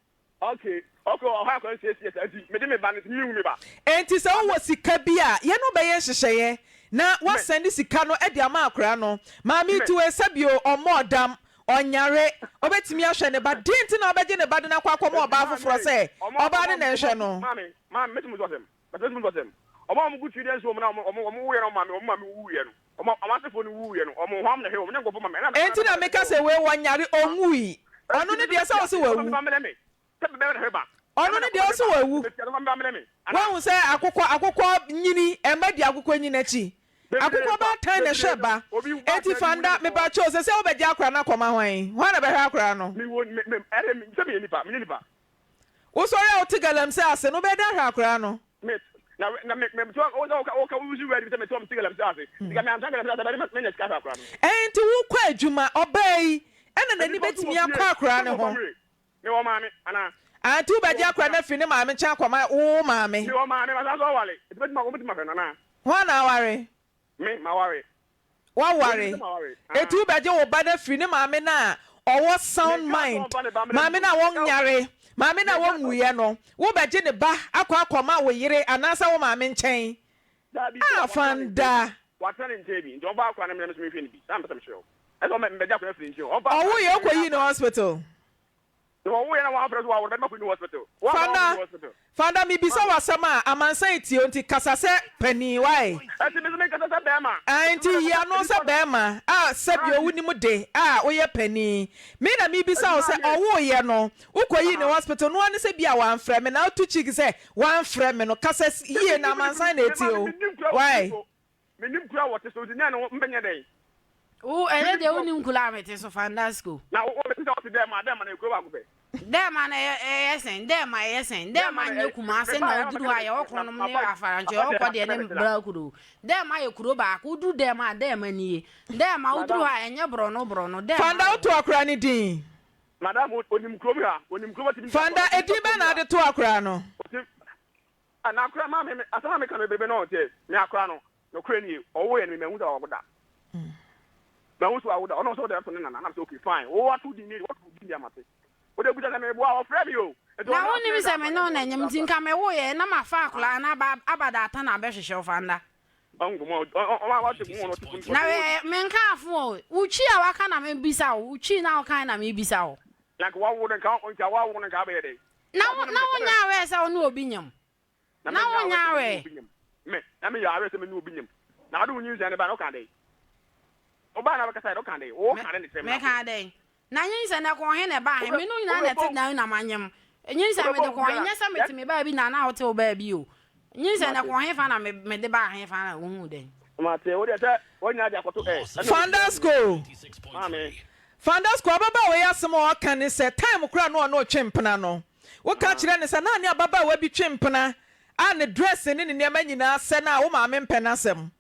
Okay, okay, ɔhɔ akwadaa no six years nti mede me ba no nti menhu me ba. Enti sɛ Maame. wowɔ sika bi a, yɛne wo bɛyɛ nhyehyɛeɛ na Me. woasɛnde sika no de ama akwadaa no. Maame Me. yi te wei sɛbio ɔmmɔɔ dam, Ɔnyare, ɔbɛtumi ahwɛ ne ba. Deɛn nti na wobɛgye ne ba de no akɔ akɔma Enti ɔbaa maame foforɔ ei, sɛ ɔmo a ɔbaa ɔmo no na a ɛnhwɛ ɔmo no? maame, maame mɛtumi nso asɛm, mɛtumi nso asɛm. Ɔmo a ɔmo gu children's home na ɔmo ɔmo ɔmo wuiɛ na ɔmo maame ɔmo maame wuiɛ no, ɔmo ɔmo asefoɔ no wuiɛ no, ɔmo hwan na ɛhwɛ wɔn? Nyɛ nkorɔfoɔ maame, ɛna Enti na na meka sɛ wei ɔnyare, ɔnwui. Enti Ɔno ne me deɛ nso sɛ mete wo ase, se ɔmo wawu. mma mmerɛ me, sɛ bɛrima na hwɛ ba, Ɔno bɛrima ne na deɛ kɔma wo me se ba, wawu. mete ase ɔmo mma mmerɛ me, anaa? Woahu sɛ akokɔ akokɔ nyini, mma di akokɔ nyini akyi. Bebree Akokɔ ba, baatan na bebree ɛhwɛ no, ba. obi Enti baatan fa wu na nda, mekɔ hɔ. mepakyɛw, sɛsɛ wobɛgye akora no akɔma hwan? Hwan na bɛhwɛ akora no? Me wɔ, me, me, ɛde, me, sɛ meyɛ nipa, menyɛ nipa. Wosɔre a wote galamsey ase no, wobɛyɛ dɛn ahwɛ akora no? Me, na, na me, me, te hɔ, wo sɛ woka, woka, wo use word bi sɛ mete hɔ, mete galamsey ase. Sika, me antra galamsey ase, ɛbɛyɛ dɛ manya sika ahwɛ akora no. Enti wokɔ adwuma, ɔbaa yi, ɛna n'ani Nnipa nso bɛtumi wɔ fie, akɔ akora sɛ no mewɔ ho. family, mewɔ maame, anaa? Ah, nti wobɛgye Mewɔ akora no abusua. afiri ne maame nkyɛn akɔma wo maame? Mewɔ maame, masan nso aware, nti mɛtumi, wɔbɛtumi ahwɛ no anaa? Hwan na aware? Me, maware. Woaware, enti wobɛgye wo ba no afiri ne maame no a ɔwɔ sound mind, maame no a ɔnyare, maame no a ɔnwuiɛ no, wobɛgye ne ba akɔ akɔma wo yere anaasɛ wo maame nkyɛn? Ah, Fanda! Ɔwoeɛ wokɔyii no hospital? Fanda, Fanda mebisa wo asɛm a amansan retie wo nti kasa sɛ panin wai? Ae nti yi ano sɛ bɛɛma a sɛbio wonim de a woyɛ panin. Me na mebisa wo sɛ ɔwooyɛ no wokɔyii no hospital no ara ne sɛ bia wamfrɛ me na woto cheek sɛ wamfrɛ me no kasa yie na amansan na ɛretie wo wai? Mennim kuro a wɔte so, nti nɛ no mbɛnyɛ dɛn? Wo ɛnɛ deɛ wonim kuro a mete so, Fandasco. Na wo mete sɛ wɔte Dɛɛma, Dɛɛma no yɛ kuro baako pɛ. Dɛɛma no ɛyɛ ɛyɛ sɛn? Dɛɛma ɛyɛ sɛn? Dɛɛma nyɛ Kumase na woduru hɔ a yɛwɔ Kronom ne Afarankyɛ, yɛwɔ Kɔdeɛ ne Brakuro. Dɛɛma yɛ kuro baako, woduru Dɛɛma a Dɛɛma nie. Dɛɛma woduru hɔ a ɛnyɛ borɔno borɔno, Dɛɛma Fanda wɔ woto hɔ. akora no din? Madam onim kurom ha, onim kurom ɔtumi Fanda edin bɛn na wode to akora no? Ah, na akora maame me asɛm a meka no bebrebe no ɔnte. Me akora no, nokorɛ nie, ɔwoo yɛ no me manhu sɛ wawo da. Manhu sɛ wawo da. Ɔno sɛ ɔde ato ne nana. Na me sɛ okay fine. Wo ato din ne wato din deɛ mate. Wode busa sɛ meboa ɔfrɛ me o. Nti Na ɔno wonim afrɛ sɛ me ne wo na da ɛnyem nti nka mewoo yɛ na mafa akwadaa no aba aba daata na abɛhwehwɛ wo fa nda. Na menka afo o, wo twi a waka na mebisa wo, wo twi na wokan na mebisa wo. Na wo na wonyɛ aware sɛ wo ne obi nyam? Na wonyɛ aware? Mekaa dɛn? Na nyinsɛn no ɛkɔɔ he na ɛbaa he? Me ne wo nyinaa na ɛte dan na manyem. Nyinsɛn mede kɔɔ he? Nyɛ sɛ mete me baabi na na wote wo baabi o. Nyinsɛn no ɛkɔɔ he fa na mede baa he fa na wohuu dɛn? Fandasco Fandasco ababaawa yi asɛm a ɔka ne sɛ time koraa na ɔne wo twe mpena no woka kyerɛ no sɛ na ne ababaawa bi twe mpena a ne dress ne ne nneɛma nyinaa sɛ no a wo maame mpɛ n'asɛm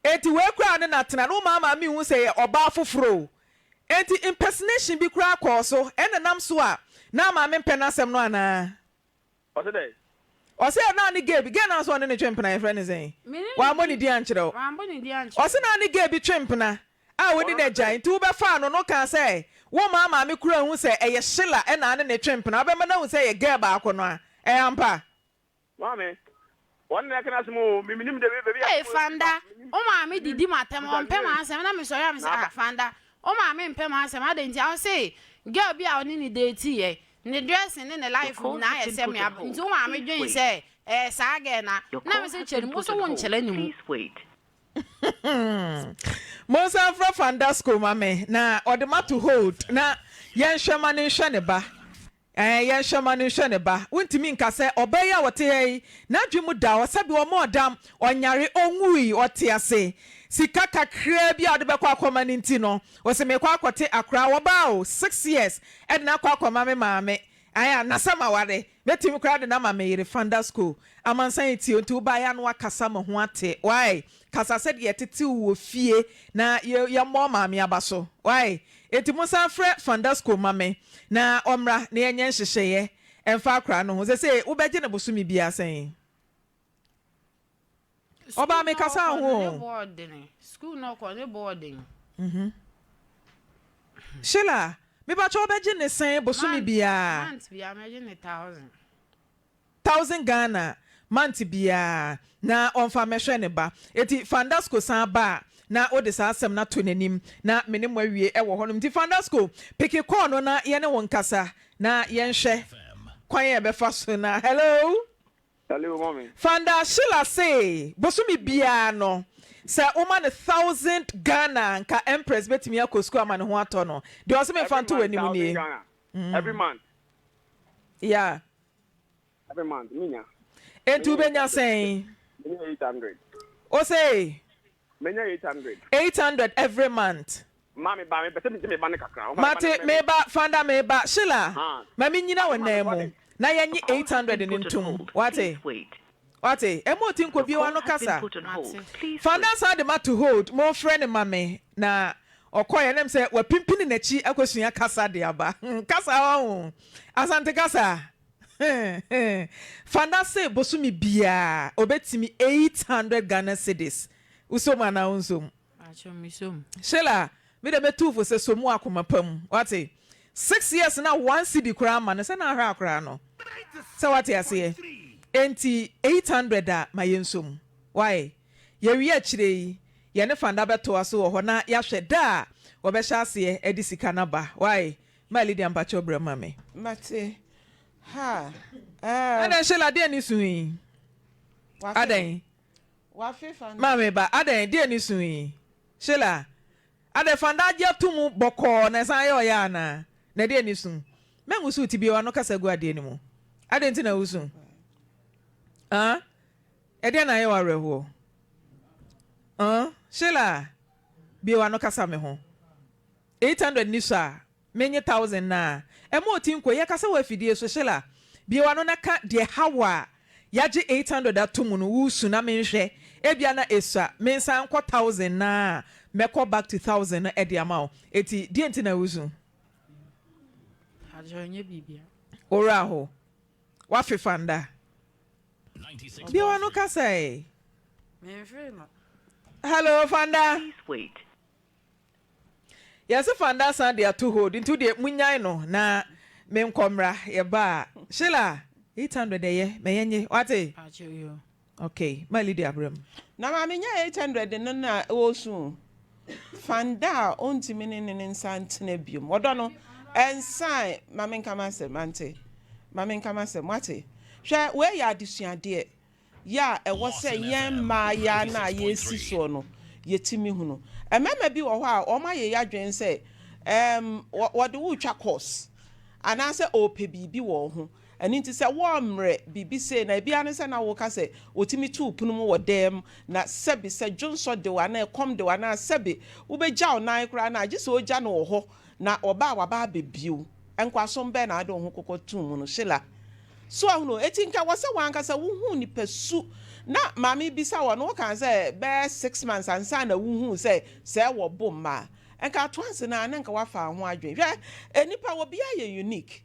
enti wei koraa ne no atena no wo maa maame nhu sɛ ɛyɛ ɔbaa foforɔ o Enti impersonation bi koraa kɔɔ so, ɛna ɛnam so a na maame mpɛ n'asɛm no anaa? Ɔse dɛn? Ɔse na ne gay bi, gay no a nso ɔne no twe mpena yɛfrɛ no sɛn? Wammɔ ne din ankyerɛ wo. Ɔse na ne gay bi twe mpena a ɔni n'agyae, nti wobɛfaa no no wokaa sɛ wommaa maame koraa nhu sɛ ɛyɛ Sheila ɛna ane no twe mpena, wobɛma no ahu sɛ ɛyɛ girl baako no a, ɛyɛ ampa? Maame, wɔn na ɛka n'asɛm oo, me menim de baabi a Ei asɛm fi Fanda, ba, menim, wo maame menim, didi m'atɛm, bisa ɔmpɛ me. m'asɛm, na mesɔre a mese Na ah aba. Fanda, wo maame mpɛ m'asɛm adɛn nti a, ɔse girl bi a ɔne no date yɛ, ne dressing ne ne Your life call nyinaa has yɛ been sɛ put me on ab, nti hold. wo maame Please dwen wait. sɛ ɛyɛ saa girl no a, Your na call mese has kyerɛ been ne mu, wo put so on hold. wonkyerɛ ne mu. Please wait. Monsan mfrɛ Fandasco ma me na ɔde mato hold na yɛnhwɛ ma no nhwɛ ne ba. Ɛɛ, yɛnhwɛ ma no nhwɛ ne ba. Wontumi nka sɛ ɔbaa yi a ɔte ha yi, n'adwene mu da hɔ, sɛbe ɔmmɔɔ dam, ɔnyare, ɔnwui, ɔte ase. Sika kakraa bi a ɔde bɛkɔ akɔma no nti no, ɔse merekɔ akɔte akora, ɔbaa o, 6 years, de no akɔ akɔma me maame. Ae a, na sɛ maware, mɛtumi koraa de no ama me yere, Fandasco. Amansan yi tie o, nti wobaeɛ a na woakasa ma ho ate, wai? Kasa sɛdeɛ yɛtete wo wɔ fie na yɛ, yɛmmɔ wo maame aba so, wai? Enti monsan mfrɛ Fandasco mma me na ɔmmra na yɛnyɛ nhyehyɛeɛ mfa akwadaa no ho. Seesei wobɛgye no bosome biara sɛn? Sukuu Ɔbaa na mekasa ɔkɔ wo no ho ne o. bɔɔ dene. Sukuu na ɔkɔ ne bɔɔ den. Sheila, mepakyɛ wobɛgye no sɛn bosome Month, biara? month biara mɛgye no thousand. Thousand Ghana month biara na ɔmfa mmɛhwɛ ne ba. Enti Fandasco san ba a na wode saa asɛm no ato n'anim na me ne mo awie wɔ hɔnom. Nti Fandasco, peke call no na yɛne wo nkasa na yɛnhwɛ kwan a yɛbɛfa so na Hello? Hello, mommy. Fanda Sheila se bosome biara no sɛ woma no thousand Ghana a nka Empress bɛtumi akɔ sukuu ama ne ho atɔ no. Deɛ ɔse memfa Every nto month w'anim thousand nie. Ghana. Every month. Yeah. Every month menya. Enti Menya wobɛnya 800. sɛn? Menya 800. Ose? Menya 800. 800 every month. Ma me ba, mepɛ sɛ megye me ba no kakra. Ɔma me ba no Mate, mɛ meba, Fanda meba. Sheila, Ha. ma mennyina wo Ade ma nan me mu na yɛnye Your call has 800 been no put on ntom. hold. Wate? Please wait. Wate? Ɛmma ɔti Your nkɔ bio, call w'ano has been kasa. put on hold. Mate. Please Fanda wait. san de ma to hold, momfrɛ no ma me. Na ɔkɔeɛ, na ɛm sɛ wapimpini n'akyi akɔsua kasa de aba. Kasa wahu? Asante kasa. Fanda se bosome biara ɔbɛtumi 800 Ghana cedis. Wosɔ mu anaa wonsɔ mu? Pakyɛ mesɔ mu. Sheila, me deɛ mɛtu wo fo sɛ sɔ mu akoma pa mu. Wate? 6 years na one cedi koraa ama no, sɛ na ahwɛ akoraa no. Sɛ wate aseɛ? Enti 800 a ma yɛnsɔ mu. Wai? Yɛwie akyire yi, yɛne Fanda bɛtoa so wɔ hɔ na yɛahwɛ da a wɔbɛhyɛ aseɛ de sika no aba. Wai? Ma Lydia mpakyɛw brɛ ma me. Mate. Ha. Ɛɛm. Adɛn Sheila deɛn ne su yi? Wafe. Adɛn? Wafe Fanda. Maame ba, adɛn deɛn ne su yi? Sheila, adɛn Fanda agye ato mu bɔkɔɔ na ɛsan yɛ ɔya anaa? Na ɛdeɛn ne su? Mɛnwoso wo ti bio, w'ano kasa gu adeɛ no mu. Adɛn nti na wosu? Ah? Ɛdeɛn na ayɛ wo awerɛhoɔ? Ah? Sheila, bue w'ano kasa me ho. 800 ni so a, menye thousand no a, ɛma ɔti nko. Yɛkasa wɔ afidie so, Sheila, bue w'ano na ka deɛ ɛha wo a yɛagye 800 ato mu no, woresu na menhwɛ. Ebia na ɛsua, mensan nkɔ thousand no a, mɛkɔ back to thousand no de ama wo. Enti, deɛn nti na woresu? Pakyɛ, ɛnyɛ biribia. Wo werɛ aho? Woafefa nda? Bue w'ano kasa ɛ. Memfee no. Hello, Fanda. Please wait. Yɛse Fanda asan de ato hold nti wodeɛ monyae no na menkɔ mmra yɛba a. Sheila, 800 ɛyɛ ma yɛnye wate? Pakyɛ yo. Okay, ma Lydia bra mu. Na maame nya 800 no na ɔresu o. Fanda a ɔntumi ne ne ne nsa ntena biom. Ɔdɔ no, ɛnsan. Ma menka m'asɛm, ante? Ma menka m'asɛm, wate? Hwɛ, wei yɛ adesuadeɛ. Yɛ a ɛwɔ sɛ yɛn mmaayaa no a yɛresi soɔ no, yɛtumi hunu. Mmarima bi wɔ hɔ a, wɔayɛ yɛn adwene sɛ ɛɛm, wɔde wo retwa course, anaasɛ ɔrepɛ biribi wɔ wo ho. Ɛno nti sɛ wɔremmrɛ biribi sei na ebi ara ne sɛ na woka sɛ wɔtumi to wo pono mu wɔ dan mu, na sɛbe sɛ dwonsɔ de wo anaa ɛkɔm de wo anaa sɛbe wobɛgya wo nan koraa no a, gye sɛ ɔgya no wɔ hɔ na ɔba a waba abɛbue wo. Nkoasom bɛn na wode wo ho kɔkɔ too mu no, Sheila? So ahunu? Enti nka wɔ sɛ w'ankasa wuhuu nipasu. Na maame bisa wɔ no, wokaa sɛ bɛyɛ 6 months ansa na wuhuu sɛ sɛɛ wɔ bo mma a, nka ato ase no ara na nka woafa ho adwene. Hwɛ, nnipa obiara yɛ unique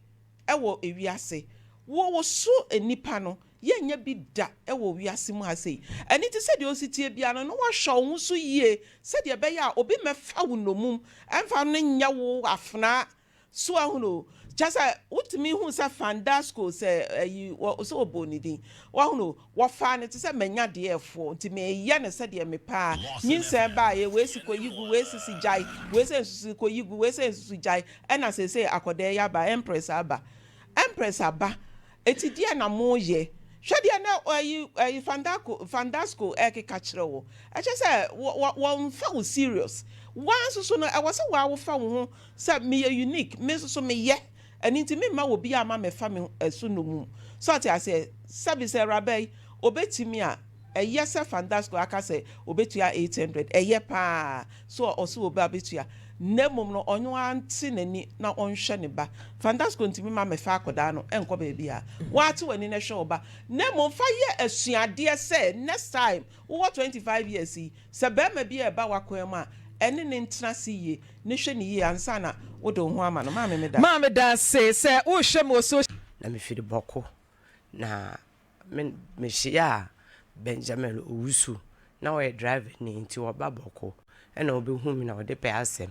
wɔ ewiase. Wo wo so nnipa no, yɛnnya bi da wɔ wiase mu ha sei. Ɛno nti sɛdeɛ osi teɛ biara no, na woahwɛ wo ho so yie sɛdeɛ ɛbɛyɛ a obi mmɛfa wo nnommum mfa no nyɛ wo afenaa. So ahunu? Kyerɛ sɛ, wotumi hu sɛ Fandasco, sɛ ayi, wɔ, sɛ wɔbɔɔ ne din. Wahunu? Wɔfaa no te sɛ manya deɛ ɛfoɔ, nti meyɛ no sɛdeɛ mepɛ ara. Nyinsɛn baeɛ, wei si kɔyi gu, wei sisi gyae, wei sɛ nsusu kɔyi gu, wei sɛ nsusu gyae, ɛna seesei akɔdaa yi aba, Empress aba. Empress aba. Enti deɛn na moreyɛ? Hwɛ deɛ na ayi, ayi, Fandako, Fandasco rekeka kyerɛ wo. Ɛkyerɛ sɛ, wɔ, wɔ, wɔmfa wo serious. Wo ara nso so no, ɛwɔ sɛ wo ara wofa wo ho sɛ meyɛ unique, me nso so meyɛ, ɛno nti memma obiara mma mmɛfa me so nnommum. So ɔte aseɛ? Sɛbi sɛ awuraba yi, ɔbɛtumi a, ɛyɛ sɛ Fandasco aka sɛ ɔbɛtua 800, ɛyɛ pa ara sɛ ɔse ɔba bɛtua, na mmom no ɔno ara nte n'ani na ɔnhwɛ ne ba. Fandasco ntumi mma mmɛfa akwadaa no nkɔ baabiara. Wo ara te w'ani na hwɛ wo ba, na mmom fa yɛ asuadeɛ sɛ next time wowɔ 25 years yi, sɛ barima bi reba w'akwan mu a, ɛne no ntena ase yie. Ne hwɛ no yie ansa na wode wo ho ama no. Maame meda. Maame dase sɛ wo hwɛ me wɔ social. Na mefiri Bawku, na me mehyiaa Benjamin Owusu, na ɔyɛ driverni nti ɔba Bawku ɛna ɔbɛhuu me na ɔde pɛ asɛm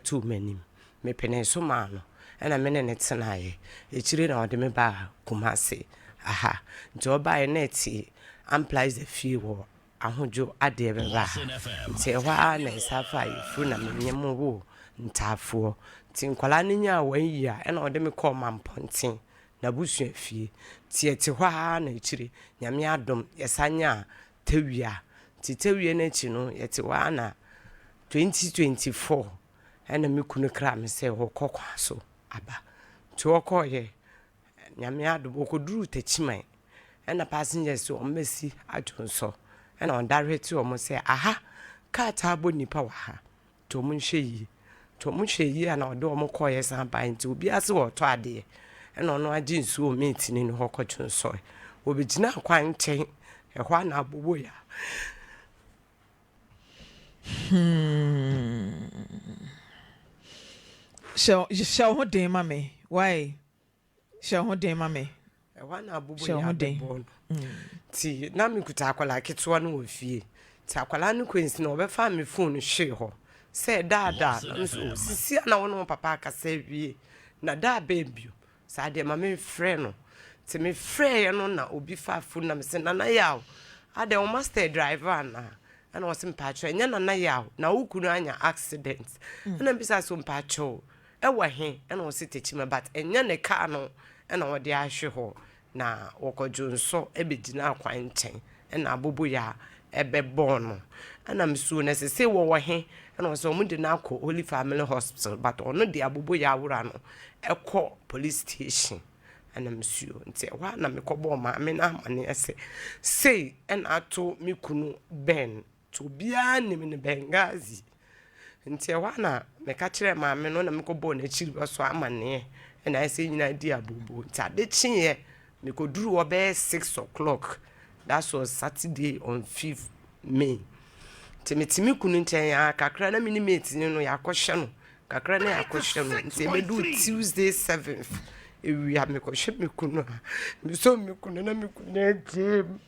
too m'anim. Mepenee so maa no ɛna me ne no tenaeɛ. Akyire na ɔde me baa Kumasi ha. Nti ɔbaeɛ na ɛte Amplizer fie wɔ Ahodwo adeɛ bɛba ha. Nti ɛhɔ ara na nsa faa yefunu na me nye mo woo ntaafoɔ. Nti nkwadaa no nyaa wɔn yie a ɛna ɔde me kɔɔ Mampɔnten, n'abusua fie. Nti yɛte hɔ ara na akyire Nyame adom yɛsan nyaa tawia. Nti tawia no akyi no yɛte hɔ ara na 2024 ɛna me kunu kraa me sɛ ɔrekɔ kwan so aba. Nti ɔkɔeɛ Nyame adom ɔkɔduruu Techiman ɛna passengers wɔn bɛsi adwonsɔ ɛna ɔdarete wɔn sɛ aha car taa bɔ nnipa wɔ ha nti wɔn nhwɛ yie nti wɔn hwɛ yie a na ɔde wɔn kɔɔeɛ san baeɛ nti obiara sɛ ɔretɔ adeɛ ɛna ɔno agye nsuo wɔ mate ni no hɔ kɔdwonsɔe wɔbɛgyinaa kwan nkyɛn ɛhɔ a na aboboyaa. Hmm. Hyɛ hyɛ wo ho den ma me. Why? Hyɛ wo ho den ma me. Ɛhɔ na abobo Hyɛ wo yɛ ho den. abɛbɔ no. Nti na mekuta akwadaa ketewa no wɔ fie. Nti akwadaa no kɔ nsi na ɔbɛfaa me phone no hwee hɔ sɛ daadaa na me so sisi a na wo ne wo papa akasa awie na daa bɛn bio. Saa deɛ ma memfrɛ no. Nti mefrɛeɛ no na obi faa phone na mese Nana Yaw adɛn wo master drive anaa? Ɛna ɔse mpakyɛw ɛnyɛ Nana Yaw na wo kunu anya accident. Ɛna mebisa sɛ mpakyɛw ɛwɔ he? Ɛna ɔse Techiman but ɛnyɛ ne car no ɛna ɔde ahwe hɔ na wɔkɔ dwonsɔ ɛbɛgyinaa kwan nkyɛn ɛna aboboyaa ɛbɛbɔɔ no. Ɛna mesuo no ɛsɛ sɛ wɔwɔ he? Ɛna ɔse wɔn de no akɔ Holy Family Hospital but ɔno de aboboyaa wura no ɛkɔ police station. Ɛna mesuo nti ɛhɔ a na mekɔbɔɔ maame no amaneɛ sɛ sei ɛna ato me kunu Ben nti obiara nim no Benghazi. Nti ɛhɔ a na meka kyerɛɛ maame no na mekɔbɔɔ n'akyiri ba so amaneɛ ɛna ayɛ sɛ nyinaa di abooboo. Nti ade kyeeɛ mekɔduruu hɔ bɛyɛ 6 o'clock, that was Saturday on 5th May. Nti mete me kunu nkyɛn a kakra na me ne mate no no yɛakɔhwɛ no kakra na yɛakɔhwɛ no. Nti ɛbɛduu Tuesday 7th ewia mekɔhwɛ me kunu a mesɔ me kunu na me kunu agyee mu.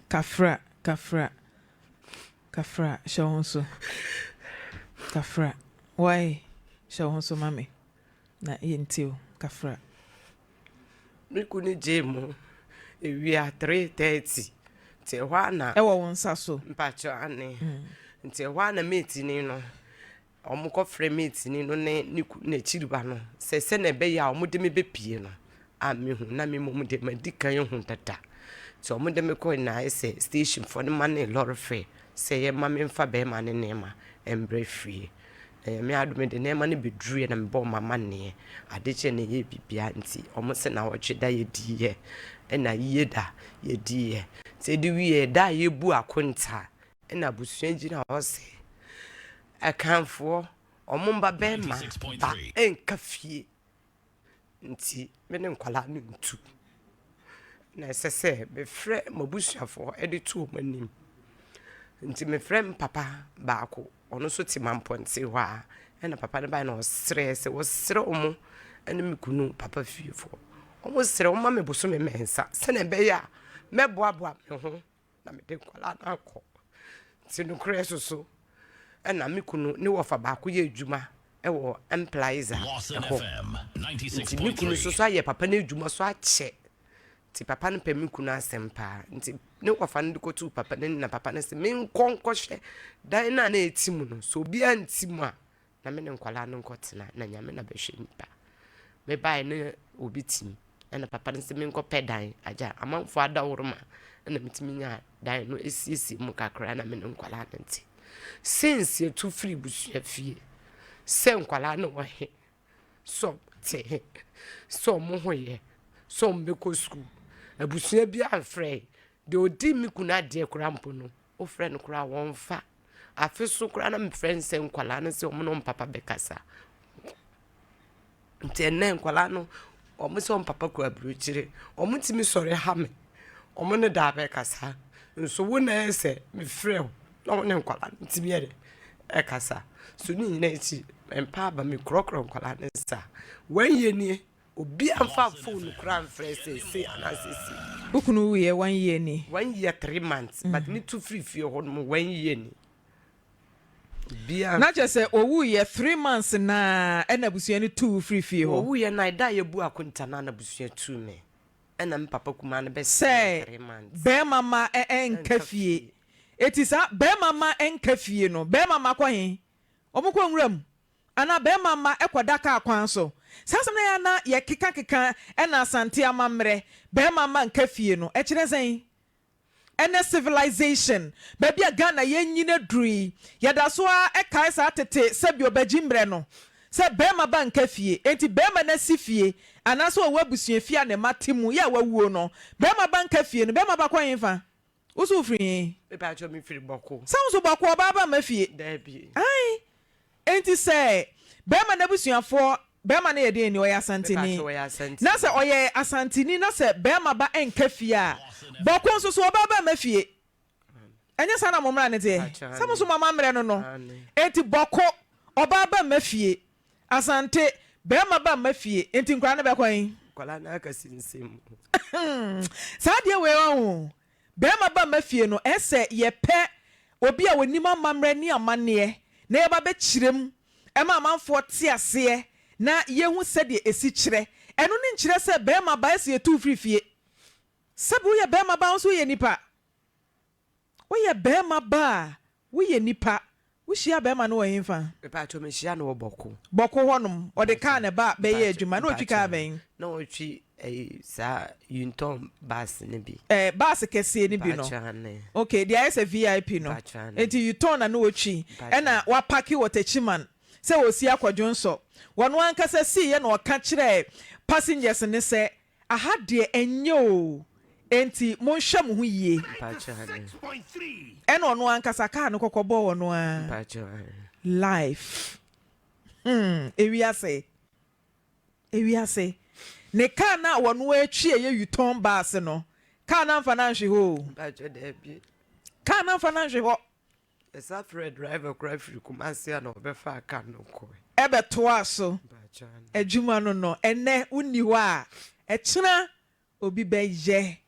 Kafra, kafra, kafra, hyɛ wo ho so. Kafra, why? Hyɛ wo ho so ma me. Na yɛntie o, kafra. Me kunu gyee mu ewia 3:30 nti ɛhɔ ara na. Ɛwɔ wo nsa so? Mpakyɛw ane. Nti ɛhɔ ara na mate ni no Wɔkɔfrɛɛ mateni no ne ne ku n'akyiri ba no sɛ sɛnea ɛbɛyɛ a wɔde me bɛpue no a mehu na me mmom deɛ madi kan ahu dada. Nti wɔde me kɔe na ayɛ sɛ stationfoɔ no ma ne lɔre fare sɛ yɛmma memfa barima no nneɛma mbrɛ fie. Na Nyame adom mede nneɛma no bɛduruiɛ na mebɔɔ wɔn amanneɛ. Ade kyeeɛ na ɛyɛɛ biribiara nti wɔn se nnawɔtwe da yɛdiiɛ ɛna yie da yɛdiiɛ. Nti ɛde wieeɛ da a yɛbu akonta ɛna abusua gyina hɔ sɛ Akanfoɔ, wɔn mma bɛrima ba nka fie nti me ne nkwadaa no ntu. Na ɛsɛ sɛ mefrɛ m'abusuafoɔ de to wɔn anim. Nti mefrɛ me papa baako, ɔno nso te Mampɔnten hɔ ara. Ɛna papa no baeɛ na ɔsrɛɛ sɛ ɔsrɛ wɔn ne me kunu papa fiefoɔ. Wɔsrɛ wɔmma me bosome mmiɛnsa sɛdeɛ ɛbɛyɛ a mɛboaboa me ho na mede nkwadaa no akɔ. Nti nokorɛ so so ɛna me kunu ne wɔfa baako yɛ adwuma wɔ Emplizer hɔ. Nti me kunu nso so ayɛ papa no adwuma so akyɛ. Nti papa no pɛ me kunu asɛm paa. Nti ne wɔfa no de kɔtuu papa no anim na papa no se menkɔ nkɔhwɛ dan no a na ɛte mu no. Sɛ obiara nte mu a na me ne nkwadaa no nkɔtena na Nyame na bɛhwɛ nnipa. Mebaeɛ ne obi tim ɛna papa no sɛ menkɔpɛ dan agya amanfoɔ adaworoma ɛna metumi nyaa dan no esiesie mu kakra na me ne nkwadaa no nte. Since yɛtu firi busua fie sɛ nkwadaa no wɔ he sɛ ɔmo te he sɛ ɔmo ho yɛ sɛ ɔmo bɛkɔ sukuu abusua bi amfrɛ deɛ ɔdi me kunu adeɛ koraa mpo no wofrɛ no koraa wɔmfa. Afe so koraa na mefrɛ no sɛ nkwadaa no sɛ wɔn ne wɔn papa bɛkasa. Nti ɛnnɛ nkwadaa no, wɔn sɛ wɔn papa kɔ aburokyire. Wɔtumi sɔre ha me. Wɔn ne daa bɛkasa. Nso wo na ɛyɛ sɛ mefrɛ wo na wo ne nkwadaa no tumi yɛ dɛ ɛkasa. So ne nyinaa akyi, mpa aba mekorɔkorɔ nkwadaa no saa. One year nie. Obiara mfa phone koraa mfrɛ sɛ sei anaasɛ sei. Wo kunu wuiɛ one year ni? One year 3 months but me tu firi fie hɔ nom one year ni. Obiara. Na kyerɛ sɛ owuiɛ 3 months naa ɛna abusua no tuu wo firi fie hɔ? Owuiɛ na ɛda a yɛbu akonta no a na abusua tuu me. Ɛna me papa kumaa no bɛsɛɛ Sɛ 3 months. bɛɛma ma ɛnka Ɛnka fie. fie. Eti saa bɛɛma ma ɛnka fie no, bɛɛma ma kɔ he? Ɔmo kɔ nwura mu? Anaa barima mma kɔda kaa kwan so. Saa asɛm no a ɛyɛ a na yɛkekakeka ɛna Asante amammerɛ, barima mma nka fie no, ɛkyerɛ sɛn? Ɛnɛ civilization, baabi a Ghana yɛanyin aduru yi, yɛda so ara kae saa tete sɛbi ɔbagyi mmerɛ no, sɛ barima ba nka fie, enti barima no asi fie, anaasɛ ɔwɔ abusuafie a ne mma te mu, yɛ a wawuo no, barima ba nka fie no, barima ba kɔ hefa? Wo so wofiri he? Mepakyɛw mefiri Bɔko. Sɛ wo nso Bɔko, ɔbaa ba mma fie? Daabi. Ae. Enti sɛ barima no abusuafoɔ, barima no yɛ deɛn ni? Ɔyɛ Asanteni. Mepakyɛw ɔyɛ Asanteni. Na sɛ ɔyɛ Asanteni na sɛ barima ba nka fie a, Bɔko nso so ɔbaa ba mma fie. Ɛnyɛ saa na mo mmara no teɛ? Mepakyɛw Sɛ mo nso aane. mo amammerɛ no no. Aane. Enti Bɔko, ɔbaa ba mma fie. Asante, barima ba mma fie. Enti nkwadaa no bɛkɔ he? Nkwadaa no aka sinsɛm mu. Saa adeɛ wei ɔho, barima ba mma fie no, ɛsɛ yɛpɛ obi a ɔnim amammerɛ ne amanneɛ na yɛba bɛkyerɛ mu ma amanfoɔ te aseɛ na yɛhu sɛdeɛ ɛsi kyerɛ. Ɛno ne nkyerɛ sɛ barima ba ɛsɛ yɛtu wo firi fie. Sɛbi woyɛ barima ba wo nso woyɛ nipa. Woyɛ barima ba a, woyɛ nipa. Wohyia barima no wɔ henfa? Mepakyɛw mehyia no wɔ Bɔko. Bɔko hɔ nom, ɔde car Mepakyɛw na ɛba bɛyɛ mepakyɛw adwuma, na ɔtwi car mepakyɛw bɛn? na ɔtwi ɛyi saa Yunton bus no bi. Eh, bus kɛseɛ no bi no. Mepakyɛw ane. Ok, deɛ ayɛ sɛ VIP no. Mepakyɛw ane. Enti Yutong na na ɔtwi, Mepakyɛw. ɛna wapake wɔ Techiman sɛ ɔresi akɔ Dwonsɔ. Ɔno ankasa siiɛ na ɔka kyerɛɛ passengers no sɛ, Aha deɛ ɛnyɛ oo, enti monhwɛ mo ho yie. Ɛna ɔno ankasa car no kɔkɔ bɔɔ ɔno ara life. Hmm, ewiase, ewiase. Ne car no a ɔno ara twi a ɛyɛ Yutong bus no, car no amfa no anhwe hɔ oo. Car no amfa no anhwe hɔ. Yɛsan frɛɛ driver koraa firi Kumasi a na ɔbɛfaa car no kɔe. Ɛbɛtoaa so adwuma no no, ɛnnɛ wonni hɔ a, ɛkyena obi bɛyɛ.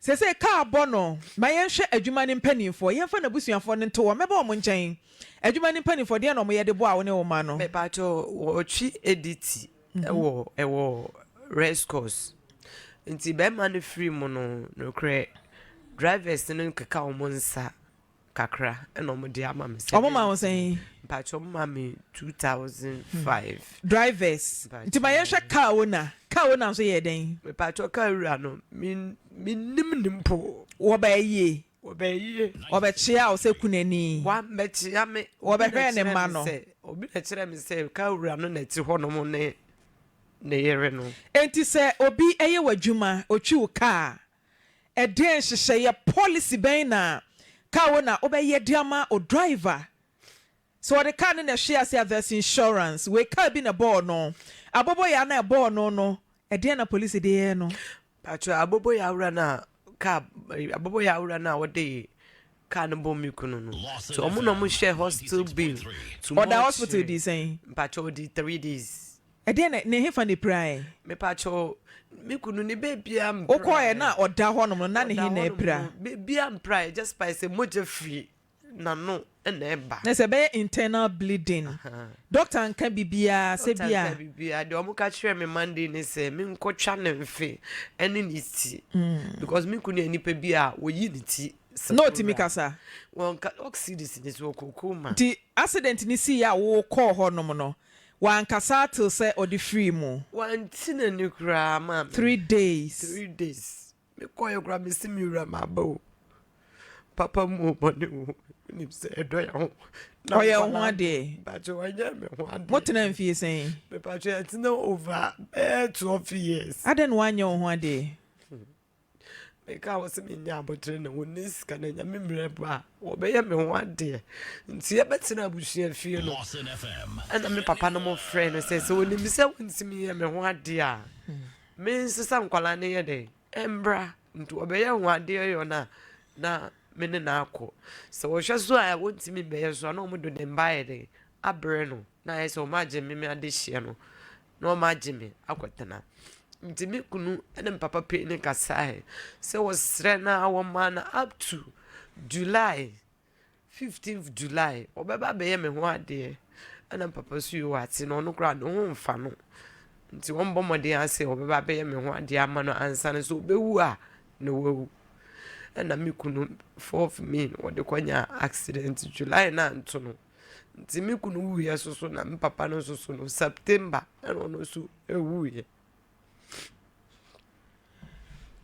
Seesei car bɔ no, ma yɛnhwɛ adwuma no mpanimfoɔ, yɛmfa n'abusuafoɔ no nto hɔ, mɛba wɔn nkyɛn. Adwuma no mpanimfoɔ, deɛn na wɔyɛ de boa wo ne wo mma no? Mepakyɛw, wɔtwe ADT wɔ ɛwɔ. Race course. Nti bɛrima no firi mu no, nokorɛ drivers no keka wɔn nsa kakra ɛna wɔn de ama me sɛ. Wɔn ma wo sɛn? Mpakyɛ wɔn ma me 2005. Drivers. Nti ma yɛnhwɛ car owner. Car owner nso yɛɛ dɛn? Mepakyɛ car wura no, me mennim no mpo. Wɔbaa yie? Wɔbaa yie. Wɔbɛkyea wo sɛ kunani? Wammɛkyea me. Wɔbɛhwɛɛ ne mma no? Obi na ɛkyerɛɛ me sɛ car wura no na ɛte hɔnom ne ne yere no. Enti sɛ obi yɛ w'adwuma, otwi wo car a, ɛdeɛn nhyehyɛeɛ, policy, bɛn na car owner wobɛyɛ de ama wo driver? Sɛ ɔde car no na ɛhwe ase a, there's insurance. Wei car bi na ɛbɔɔ no, aboboyaa no a ɛbɔɔ no no, ɛdeɛn na polisi de yɛɛ no? Pakyɛ aboboyaa wura no a car aboboyaa wura no a ɔde car no bɔɔ me kunu no, nti ɔmo na ɔmo hwɛ hospital bill to Ɔda hospital dii sɛn? Mpakyɛ ɔdii 3 days. Ɛdeɛn na, ne hefa na ɛpiraeɛ? Mepakyɛ me kunu ne beebia mpiraeɛ. Wokɔɔɛ na ɔda hɔnom no, na ne he na apira? Beebia mpiraeɛ, just by sɛ mogya firi n'ano na ɛba. Na sɛ ɛbɛyɛ internal bleeding. Doctor nka biribiara sɛ bi a. Doctor nka biribiara, deɛ wɔn ka kyerɛɛ me Monday ne sɛ menkɔtwa ne mfe ɛne ne ti. Because me kunu yɛ nipa bi a wɔyi ne ti. Na ɔtumi kasa? Wɔnka, oxidis ne so ɔkɔ coma. Nti accident no siiɛ a wokɔɔ hɔnom no, wankasa till sɛ ɔde firii mu? Wante n'ani koraa maame. 3 days. 3 days. Mekɔeɛ koraa mese me wura maba o. Papa mu o bɔne o. Wonim sɛ ɛdɔ yɛn ho. Na Ɔyɛ wo ho nkwadaa adeɛ? Mpakyɛ wanyɛ me ho adeɛ. Motena mfie sɛn? Mepakyɛ yɛtena over bɛyɛ 12 years. Adɛn na wanyɛ wo ho adeɛ? Meka wɔ sɛ menya abotire na wɔnni sika na Nyame mmerɛ ba a wɔbɛyɛ me ho adeɛ. Nti yɛbɛtena abusua fie no ɛna me papa no mo frɛ no sɛ sɛ wɔnim sɛ wɔntumi yɛ me ho adeɛ a mensesa nkwadaa no yɛ dɛn ɛmbra. Nti wɔbɛyɛ ho adeɛ yɔ no a na me ne no akɔ. Sɛ wɔhwɛ so a wɔntumi mbɛyɛ so a na wɔde ne mba ayɛ dɛn abrɛ no na ayɛ sɛ wɔagye me me adehyeɛ no na wɔagye me akɔtena. Nti me kunu ne me papa panin kasaeɛ sɛ wɔsrɛ no a wɔma no up to July 15th July wɔbɛba abɛyɛ me ho adeɛ. Ɛna me papa so yoo ate na ɔno koraa ne ho mfa no. Nti wɔmbɔ mmɔden ara sɛ wɔbɛba abɛyɛ me ho adeɛ ama no ansa no sɛ ɔbɛwu a na wawu. Ɛna me kunu 4th May no wɔde kɔnyaa accident July no anto no. Nti me kunu wuiɛ so so na me papa no nso so no September ɛna ɔno nso wuiɛ.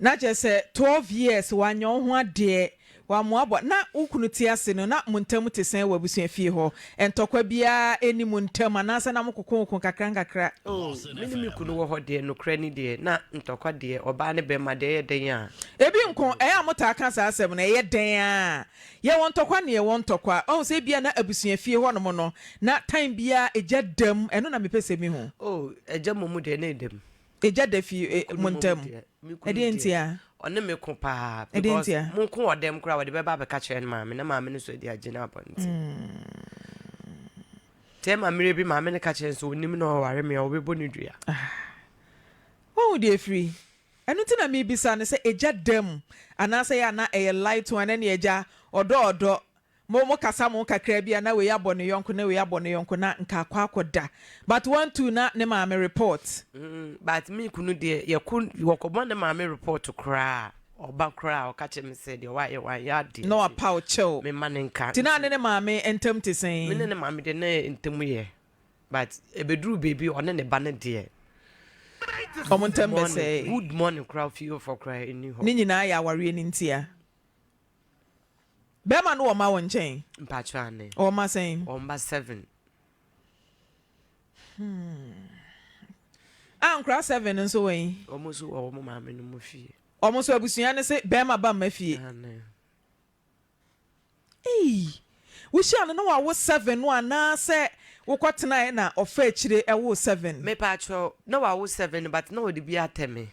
Na kyerɛ sɛ 12 years wanyɛ wo ho adeɛ, wammoaboa. Na wo kunu te ase no, na mo ntam te sɛn wɔ abusua fie hɔ? Ntɔkwa biara nni mo ntam anaasɛ na mokokooko nkakra nkakra? Oh, me ne me kunu wɔ hɔ deɛ, nokorɛ ni deɛ, na ntɔkwa deɛ, ɔbaa ne bɛrima deɛ, ɛyɛ dɛn a. Ebi nko, ɛyɛ a motaa ka saa asɛm no, ɛyɛ dɛn a? Yɛwɔ ntɔkwa ne yɛwɔ ntɔkwa. Wahu sɛ ebia na abusua fie hɔnom no, na time biara egya da mu, ɛno na mepɛ sɛ mihu. Oh, agya mmom deɛ, na ɛda mu. Egya da fie mo ntam? Ɛdeɛn ntia? Ɔne me ko paa. Ɛdeɛn ntia? Because mo ko wɔ dɛm koraa wɔde bɛba abɛka kyerɛ ne maame na maame no nso de agye no abɔnten. Tɛ ma mmerɛ bi maame no ka kyerɛ no sɛ ɔnim na ɔware me a ɔbɛbɔ no dua. Wahu deɛ ɛfiri? Ɛno nti na mebisa no sɛ egya da mu anaasɛ ɛyɛ a na ɛyɛ light one ɛne agya ɔdɔ ɔdɔ. Mo mo kasa mo ho kakra bi a na wei abɔ ne yɔnko na wei abɔ ne yɔnko na nka akɔ akɔda but one two na ne maame report. But me kunu deɛ yɛko wɔkɔbɔ ne maame report koraa ɔba koraa ɔka kyerɛ me sɛ deɛ wayɛ wanyɛ adeɛ Na wapaw kyɛw. Mema ne nka. Nti na ne ne maame ntam te sɛn? Me ne ne maame deɛ na ntam yɛ but ɛbɛduru baabi ɔne ne ba no deɛ. Ɔmo ntam bɛsɛe. Good morning koraa fie hɔ koraa ɛni hɔ. Ne nyinaa yɛ awareɛ no ntia. Bɛrima no wɔ ma wɔ nkyɛn? Mpakyɛ ane. Ɔwɔ ma sɛn? Ɔwɔ mba seven. A nkora seven nso wɔ yi? Wɔn nso wɔ wɔn maame no mu fie. Wɔn nso abusua ne se bɛrima ba mma fie. Ane. Ei! Wohyia no na wawo seven no anaasɛ wokɔtenaeɛ na ɔfa akyire ɛwoo seven? Mepakyɛw, na wawo seven but na ɔde bi atɛ me.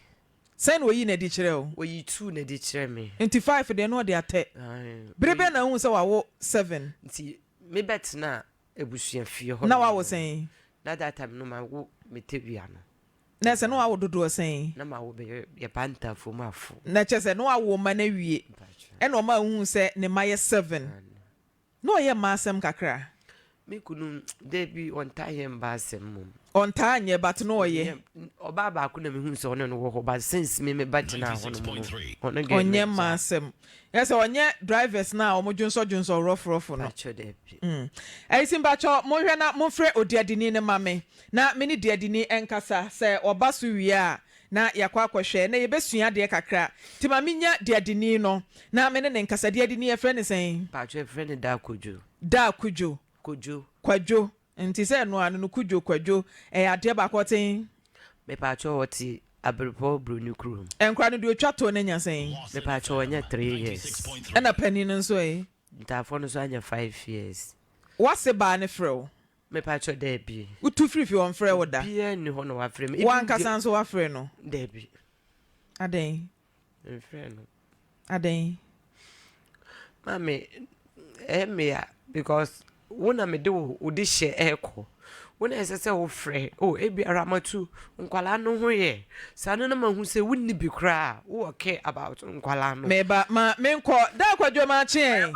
Sɛn na oyi n'adi kyerɛ wo? Oyi two n'adi kyerɛ me. Nti five deɛ na ɔde atɛ. Bere bɛn na wohu sɛ wawo seven? Nti mebɛtena abusua fie hɔ. Na wawo sɛn? Na that time no mawo me tewia no. Na sɛ na wawo dodoɔ sɛn? Na mawo bɛyɛ yɛ pantafo mu afo. Na kyerɛ sɛ na wawo mma no awie. Ɛna ɔma wohu sɛ ne mma yɛ seven. Na ɔyɛ mma asɛm kakra. Me kunu dabi ɔntaa yɛ mma asɛm mmom. Ɔntaa nyɛ but na ɔyɛ. Ɔbaa baako na mehu sɛ ɔne no wɔ hɔ but since me meba gyinaa hɔ nom no ɔno deɛ Ɔnyɛ mma asɛm. Yɛ sɛ ɔnyɛ drivers no a wɔn dwonsɔ dwonsɔ rough rough no. Pakyɛ dabi. Ayisi mpakyɛ monhwɛ na monfrɛ odiadini no ma me na me ne diadini nkasa sɛ ɔba so wie a na yɛakɔ akɔhwɛ na yɛbɛsua adeɛ kakra nti ma menya diadini no na me ne no nkasa. Diadini yɛfrɛ no sɛn? Pakyɛ yɛfrɛ no Daa Kojo. Daa Kudwo. Kwadwo. Kwadwo, nti sɛ ɛno ano no Kudwo, Kwadwo, ɛyɛ adeɛ baako ɔte. Mepaakyɛw ɔte Abrepɔ Broni kurom. Nkora no deɛ otwa toɔ no anya sɛn? Mepaakyɛw wanya 3 years. Ɛna panin no nso ɛ? Ntaafoɔ no nso anya 5 years. W'ase baa no frɛ wo? Mepaakyɛw daabi. Wotu firi fie ɔnfrɛ wo da? Obiara nni hɔ na wafrɛ me. W'ankasa nso wafrɛ no? Daabi. Adɛn? Memfrɛ no. Adɛn? Maame, ɛyɛ me ya because wo na mede wo wo de hyɛ ɛrekɔ. Wo na ɛsɛ sɛ wofrɛ. Oh, ebi Ramatu, nkwadaa no ho yɛ. Saa no na mahu sɛ wonni bi koraa. Wowɔ care about nkwadaa no. Meba, ma menkɔ. Da Kwadwo makye ɛ.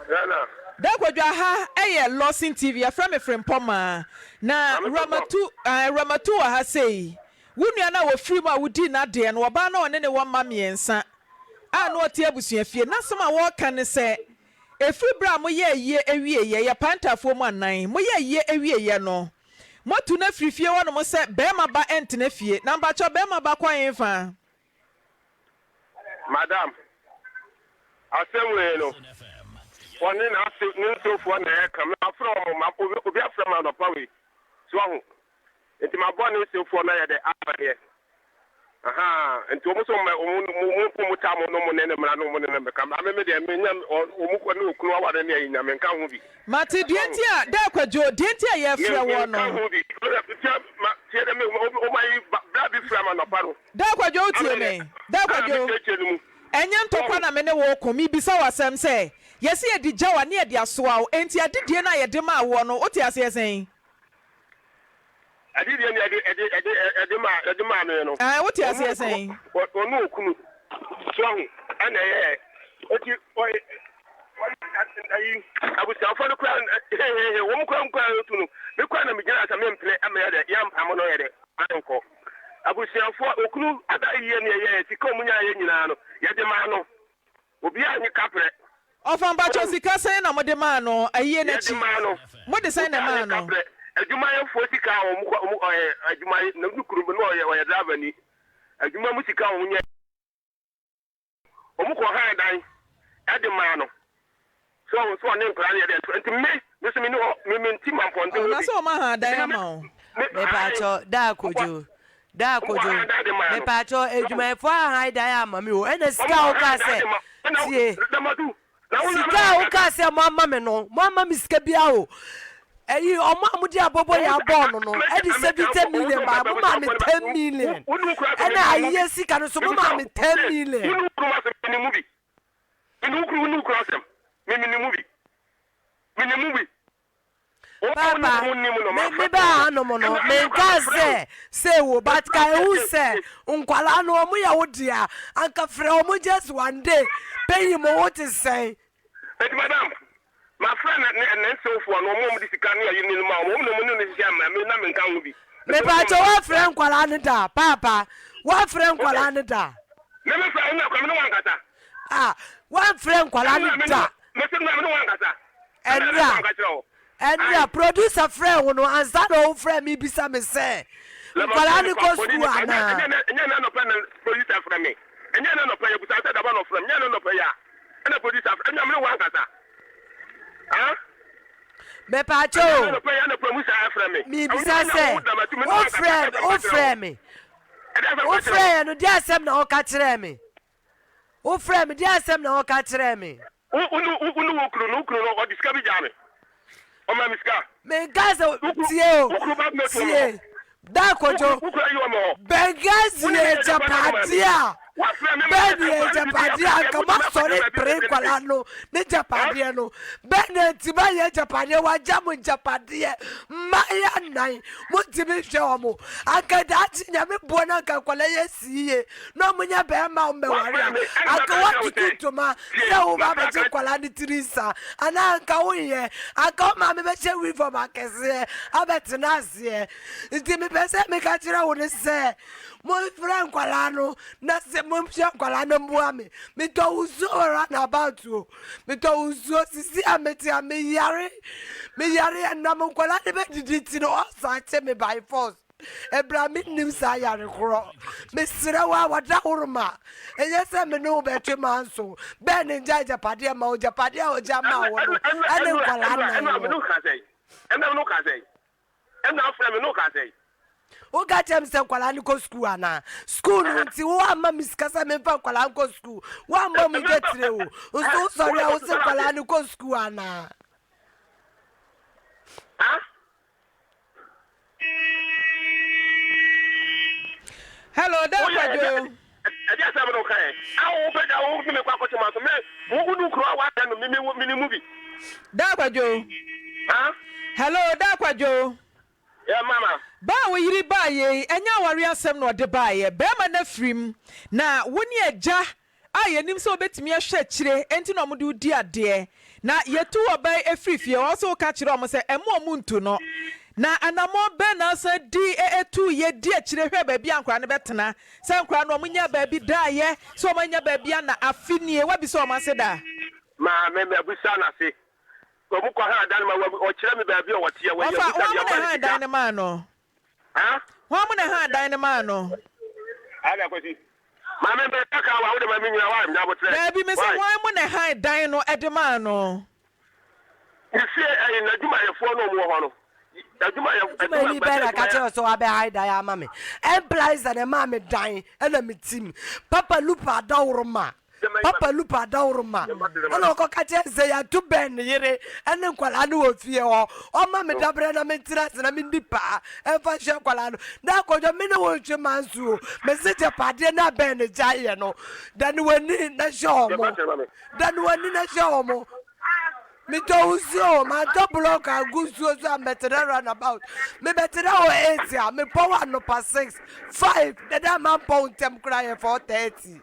Nana. Da Kwadwo aha ɛyɛ Lawson TV, yɛfrɛ me Frempɔmaa. Na Ramatu, eh, Ramatu wɔ ha sei. Wo nua no a ɔfirii mu a wodii n'adeɛ no, ɔbaa no a ɔne no wɔ mma mmiɛnsa a na ɔte abusuafie. N'asɛm a wɔreka ne sɛ, Ɛfiri berɛ a moyɛɛ ayie awieeɛ, yɛ Pantaafoɔ mu anan, moyɛɛ ayie awieeɛ no, moatu no afiri fie hɔnom sɛ barima ba ntena fie. Na mpakyɛw, barima ba kɔ hefa? Madam, asɛm wei no, ɔne n'ase ne nsefoɔ na ɛreka. Mafrɛ wɔn, ma, obi afrɛ me anɔpa wei. So wahu? Nti mabɔ ne nsefoɔ no ayɛ dɛ amaneɛ. Ahaa, nti wɔn nso wɔn wɔn mo mpo mo taa mo no mo ne ne mmra no mo ne ne mmɛka. Ame me deɛ me nya wɔn kɔ ne okunu aware ne ayi nya me nka ho bi. Mate deɛ nti a, Daa Kwadwo, deɛ nti a yɛrefrɛ woɔ no. Me nka ho bi. Tia ma tie dɛ me wɔn ayi bra bi frɛ ma nɔpa no. Daa Kwadwo wo tie me? Daa Kwadwo, ɛnyɛ ntɔkwa na me ne wo reko, mebisa wo asɛm sɛ, yɛse yɛde gya wo a ne yɛde asoa wo, enti adedie no a yɛde maa woɔ no wote aseɛ sɛn? Ɛde deɛ nea ɛde ɛde ɛde ɛde maa ɛde maa me no. Ɛɛ wote aseɛ sɛn? Ɔno okunu so ahu ɛna ɛyɛ eti ɔyɛ ayi abusuafoɔ no kura hehehe wɔn kura nkura etu no me kura na me gyina sɛ me mpene ɛmɛ yɛ dɛ yɛ mpam no yɛ dɛ ankɔ abusuafoɔ okunu ada yie ne ɛyɛ sika wɔn nyaa yɛ nyinaa no yɛde maa no. Obiara nnye kaprɛ. Ɔfa mpakyɛw sika sɛn na mode maa no ayie no akyi? Yɛde maa no. Mode sɛn na Obiara ɛmaa nnye no? kaprɛ. Adwumayɛfoɔ sika a wɔn kɔ wɔn ɔyɛ adwuma na ne kunu no ɔyɛ ɔyɛ driver ni. Adwuma mu sika a wɔn nya wɔn kɔ han dan ɛde maa no. So ɔho so ɔne nkwadaa no yɛ dɛ nti me me so me ni hɔ me me nti mampɔnten Oh, hɔ na bi. sɛ wɔn ahan dan Nti me ama wo. me Mepaakyɛw, daa kojo, daa kojo, mepaakyɛw adwumayɛfoɔ ahan dan ama me o, ɛna sika a wokaa sɛ, tie, sika a wokaa sɛ moama me no, moamma me sika biara o, ɛyi, ɔmo a mode abobo yɛ abɔɔ no no, ɛde 70 million baa, momaa me 10 million, ɛna ayie sika no nso momaa me 10 million. Paapa, me me baa hanom no, menkaa sɛ sei wo, but ka ehu sɛ nkwadaa no wɔn yɛ wo dea, anka frɛ wɔn just one day, panyin mo ho te sɛn? Enti madam, mafrɛ ne ne ne nsewfoɔ no, wɔn a wɔde sika ne ayi ne no ma wɔn, wɔn na wɔne no hyehyɛ ama me na menka ho bi. Mepaakyɛw woafrɛ nkwadaa no da? Paapa, woafrɛ nkwadaa no da? Me mefrɛ wo na kora me ne wo ankasa. Ah, woamfrɛ nkwadaa no da. Mese me ne wo ankasa. Ɛnra, ɛnra, producer frɛɛ wo no ansa na wofrɛɛ me bisa me sɛ nkwadaa no kɔ sukuu anaa. Ɛnyɛ ɛnɛ anɔpa na producer frɛ me. Ɛnyɛ ɛnɛ anɔpa yi, abusa sɛ daba na ɔfrɛ me. Ɛnyɛ ɛnɛ anɔpa yi a ɛna producer frɛ me. Ɛnna me ne wo ankasa. Ah? Mepaakyɛ o, mebisa sɛ wofrɛ wofrɛ me wofrɛ yɛ no deɛ asɛm na woka kyerɛɛ me wofrɛ me deɛ asɛm na woka kyerɛɛ me. Wo wo ne wo ne wo kunu no, wo kunu no, ɔde sika bi gyaa me. Ɔmaa me sika. Menka sɛ tie o, tie. Da kojo, Benghazi yɛ agyapadeɛ a. Bɛn ne agyapadeɛ a anka moasɔre pere nkwadaa no ne gyapadeɛ no? Bɛn na nti moayɛ agyapadeɛ? Wagya mo gyapadeɛ mmaeɛ nnan, montumi nhwɛ wɔn. Anka daakye Nyame boa na anka nkwadaa yi asi yie na wɔnyɛ bɛrima a wɔbɛware a, anka woatutu ntoma sɛ woba abɛgye nkwadaa no tiri nsa anaa anka wonyɛ? Anka wo maame bɛhyɛ uniform akɛseɛ abɛtena aseɛ. Nti mepɛ sɛ meka kyerɛ wo ne sɛ, Monfrɛ nkwadaa no na sɛ monhwɛ nkwadaa no mmoa me. Metɔ wo nsuo wɔ run about o. Metɔ wo nsuo sisi a mete a meyare. Meyare ɛnam nkwadaa no bɛdidi nti no ɔsan kye me by force. Ɛberɛ a mennim saa yare korɔ. Mesrɛ wo a wɔda horoma. Ɛnyɛ sɛ me ne wo bɛtwe manso. Bɛn ne ngya agyapadeɛ ma wo. Agyapadeɛ a ɔgya maa wo no ɛne nkwadaa nnan no. Ɛna no ka sɛn? Ɛna afrɛ me na ɔka sɛn? Woka kyerɛ me sɛ nkwadaa no kɔ sukuu anaa? Sukuu no nti woamma me sika sɛ memfa nkwadaa nkɔ sukuu. Woammɔ me dwetire o. Nso wosɔre a wose nkwadaa no kɔ sukuu anaa? Hello, Dan Kwadwo. Ɛde asɛm no kae a wopɛ da wo ne me kɔ akɔte ma so me wo nu kuro a wada no me me ne mu bi. Dan Kwadwo. Hello, Dan Kwadwo. Yeah, mama. Ba a wo yere baeɛ yi, ɛnyɛ awareɛ asɛm na ɔde baeɛ. Barima no afiri mu, na wo ne agya a yɛnim sɛ wobɛtumi ahwɛ akyire nti na wɔde wo di adeɛ. Na yɛtu ɔbaa yi firi fie hɔ, wo nso woka kyerɛ wɔn sɛ mma wɔn ntu no. Na anammɔn bɛn na wosan di tuiɛ di akyire hwɛɛ baabi a nkwadaa no bɛtena? Sɛ nkwadaa no wɔnyaa baabi daeɛ, sɛ wɔanya baabi a na afe nie, woabisa wɔn ase da? Maame, mabisa no ase. Wɔn kɔ han dan ma wɔkyerɛ me baabi a wɔteɛ. Wɔyɛ Ɔfa, bisa hwan deɛ mo na ɔma ne ɛhan sika. dan no maa no? Ha? Hwan mo na ɛhan dan no maa no? Ada Kwasi. Maame mpɛ sɛ ka wa wode ma me nyina wa nya abotrɛ. Daabi, mese Why? hwan mo na ɛhan dan no de maa no? Ne fie ɛyi n'adwumayɛfoɔ no ɔmo wɔ hɔ no. Adwumayɛ Adwumayɛni bɛn na ka kyerɛ wo sɛ wabɛhae dan ama me? Ɛmplaisa na ɛmaa me dan ɛna me tim. Papa Lupa adaworoma. Papa Lupa adaworoma. Ɛna ɔkɔka kyerɛ sɛ yɛato bɛn ne yere ɛne nkwadaa no wɔ fie hɔ. Ɔma me dabrɛ na mentena ase na mendi paa ɛmfa nhwɛ nkwadaa no. Na akɔdwa me ne wo ntwe manso o. Mese gyapadeɛ no a bɛn ne gyaeɛ no, dane w'ani na hwɛ wɔn. Dane w'ani na hwɛ wɔn. Metɔ nsuo o, mantɔ block angu nsuo so a mɛtena run about. Mebɛtena hɔ 8 a, mepɔw anɔpa 6, 5, dada mampɔw ntɛm koraa yɛ 4:30.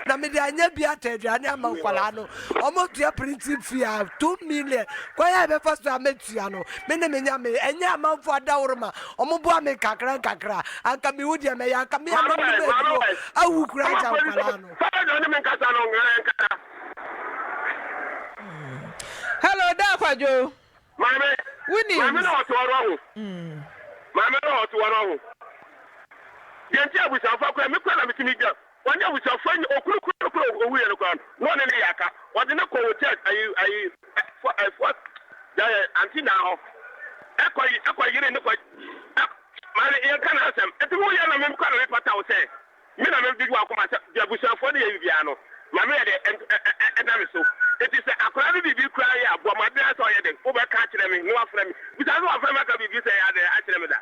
Na mede anyɛ bi atɔ aduane ama nkwadaa no. Wɔtua printing fee a 2 million. Kwan a yɛbɛfa so a mɛtua no, me ne me nyame. Ɛnyɛ amanfoɔ adaworoma. Wɔboa me nkakra nkakra. Anka mewu deɛ mɛyɛ, anka me a manom aduro awu koraa agya nkwadaa no. Hello, Da Kwadwo. Maame, Wonim. maame na ɔte hɔ no ɔho. Maame na ɔte hɔ no ɔho. Deɛ nti abusuafoɔ akora me kora na metumi gya. Wɔne abusuafoɔ nyɛ okunu kora kora owu yɛ no kora no na ɔne ne yɛ aka. Ɔde ne kɔ hotel ayi ayi fɔ ɛfɔ yɛ ante na hɔ. Ɛkɔ ɛkɔ yere ne kɔ. Maame yɛn ka na asɛm. Eti wo yɛ na me kora na me pata wo sɛ. Me na medwudwo w'akoma sɛ deɛ abusuafoɔ no yɛ me biara no, ma meyɛ dɛ ɛda me so. Enti sɛ akwadaa no biribi koraa yɛ a, bɔ mmɔden ara sɛ ɔyɛ dɛn, wobɛka akyerɛ me na woafrɛ me. Bisa no sɛ wafrɛ me aka biribi sɛ ɛyɛ adɛn akyerɛ me da.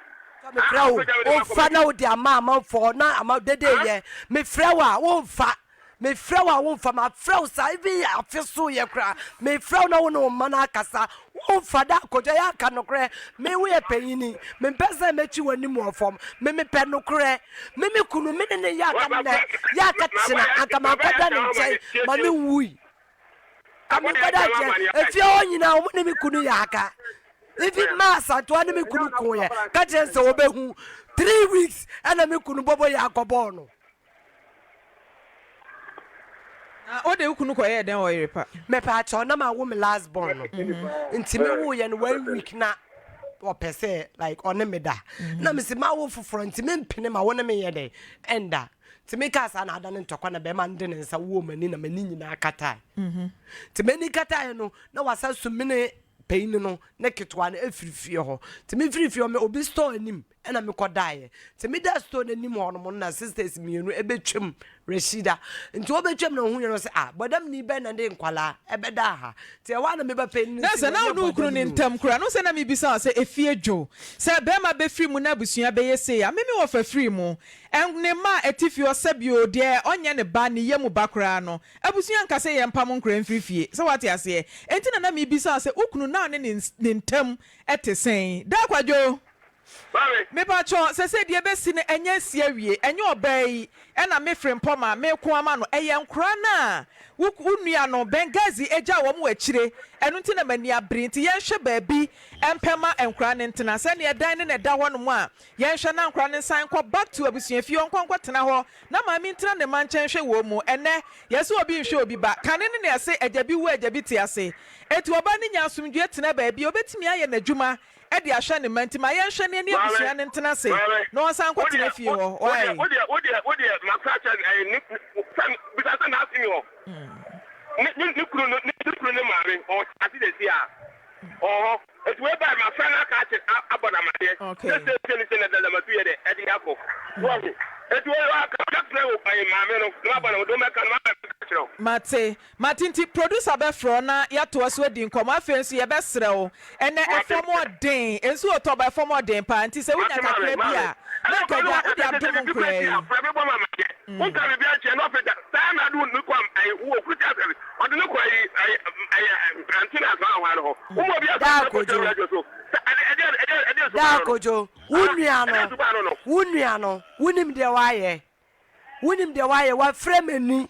Mefrɛ wo, womfa na wode ama amanfoɔ na ama dede yɛ. Mefrɛ wo a, womfa. Mefrɛ wo a womfa, mafrɛ wo saa even afe so yɛ koraa mefrɛ wo na wo ne wo mma no akasa womfa da akɔgya yɛ aka nokorɛ me woyɛ panyini mempɛ sɛ mɛkyi w'anim wɔ fam me mepɛ nokorɛ me me kunu me ne ne yɛ aka nnɛ yɛ aka kyena anka mankɔda ne nkyɛn ma me nwui ka menkɔda nkyɛn efie hɔ nyinaa wɔn ne me kunu yɛ aka even maa asantewa ne me kunu koeɛ ka kyerɛ sɛ wɔbɛhu 3 weeks ɛna me kunu bɔbɔ yɛ akɔbɔɔ no. Na wo de wo kunu kɔ yɛɛ dɛn wɔ yere pa. Mepaakyɛw na ma wo me last born no nti me wo yɛ no one week na ɔpɛ sɛ like ɔne me da na me si ma wo foforɔ nti me mpene ma wo ne me yɛ dɛ ɛnda nti me kaa saa na ada ne ntɔkwa na bɛrima no de ne nsa wɔ m'ani na m'ani nyinaa katae nti m'ani katae no na wasa sumene panyin no ne ketewa no efiri fie hɔ nti me firi fie hɔ me obi store anim. Ɛna mekɔdaeɛ. Nti meda store no anim hɔ nom no na sisters mmienu ɛbɛtwam Rashida. Nti wɔbɛtwam na ɔhuiɛ no ɔsɛ ah bɔdamni bɛn na de nkwadaa ɛbɛda ha. Nti ɛhɔ ara na me ba panin no Na si sɛ na wo wɔnyɛ ne wo kunu no bɔdamni o. ntam koraa no, sɛ na mebisa wo sɛ efie dwo, sɛ barima bɛfiri mu na abusua bɛyɛ sei a, me me wɔfa firii mu. Ɛn ne mma a ɛte fie hɔ sɛbio deɛ ɔnyɛ ne ba, ne yam ba koraa no, abusua nka sɛ yɛmpam nkwadaa mfiri fie. Sɛ woate aseɛ? Enti na na mebisa wo sɛ wo kunu na wo ne ne ne ntam te sɛn? Daa Kwadwo! Maame. Mepakyɛw, sɛsɛ deɛ ɛbɛsi no ɛnyɛ asi awie, ɛnyɛ ɔbaa yi ɛna me frempɔ ma meko ama no, ɛyɛ nkoraa no a wo wo nua no Benghazi agyaw wɔn wɔ akyire, ɛno nti na m'ani abere, nti yɛnhwɛ baabi mpɛ ma nkoraa no ntena, sɛdeɛ ɛdan no na ɛda hɔ nom a, yɛnhwɛ na nkoraa no nsan nkɔ back to abusuafie hɔ nkɔ nkɔtena hɔ na maame ntena ne mma nkyɛn nhwɛ wɔn mu, ɛnnɛ yɛse obi nhwɛ obi ba, kane no na yɛse agya bi wu a agya bi te ase, enti ɔbaa no nya asomdwoeɛ tena baabi a ɔbɛtumi ayɛ n'adwuma de ahwɛ ne mma nti ma yɛnhwɛ ne ɛne Maame, abusua no ntena ase maame, na ɔnsan wo nkɔtena deɛ, fie wo, hɔ wo deɛ, why? wo deɛ, wo deɛ, wo deɛ, maka akyerɛ no, ɛɛ, ne, ne, sɛ, bisa sɛ n'ase ni hɔ. Ne, ne, ne kunu no, ne, ne kunu ne maame, ɔwɔ ase sɛsi a, ɔwɔ hɔ. Eti wei bae, mafrɛ no aka akyerɛ, a, abɔ no amaneɛ. Okay. Sɛ sei, sei ne sei na Dalamatu yɛ dɛ, ɛde akɔ. Wahu? Eti wei, ɔka, mɛfrɛ wo, ɛɛ, maame no, na mabɔ no, wode wobɛka no, maba abɛka akyerɛ wo. Mate. Mate nti producer bɛfrɛ wo na yɛatoa so adi nkɔmmɔ afei nso yɛbɛsrɛ wo ɛnɛ Mate ɛfam ɔden nsuo tɔ ba ɛfam ɔden paa nti sɛ wonya Mate maame kakra bi maame a na ɛna nka kɔ ne agya waka wode sɛ sɛ adom biribi kura nkoraa si yi. a frɛ me bɔ ma madeɛ wonka biribi ankyerɛ na ɔfɛ da saa na ade ne kɔ ayi wɔ kuru ti asɛm ɔde ne kɔ ayi ayi ayi ante na asɔn ahoa no hɔ woma obi asɔn Daa sɛ kɔkyerɛ Kojo, radio so sɛ ɛde ɛde ɛde ɛde suba Daa no no Kojo, wo ah nua ɛde no, suba no no. wo nua no, wonim deɛ wayɛ. Wonim deɛ wayɛ, wafrɛ m'ani,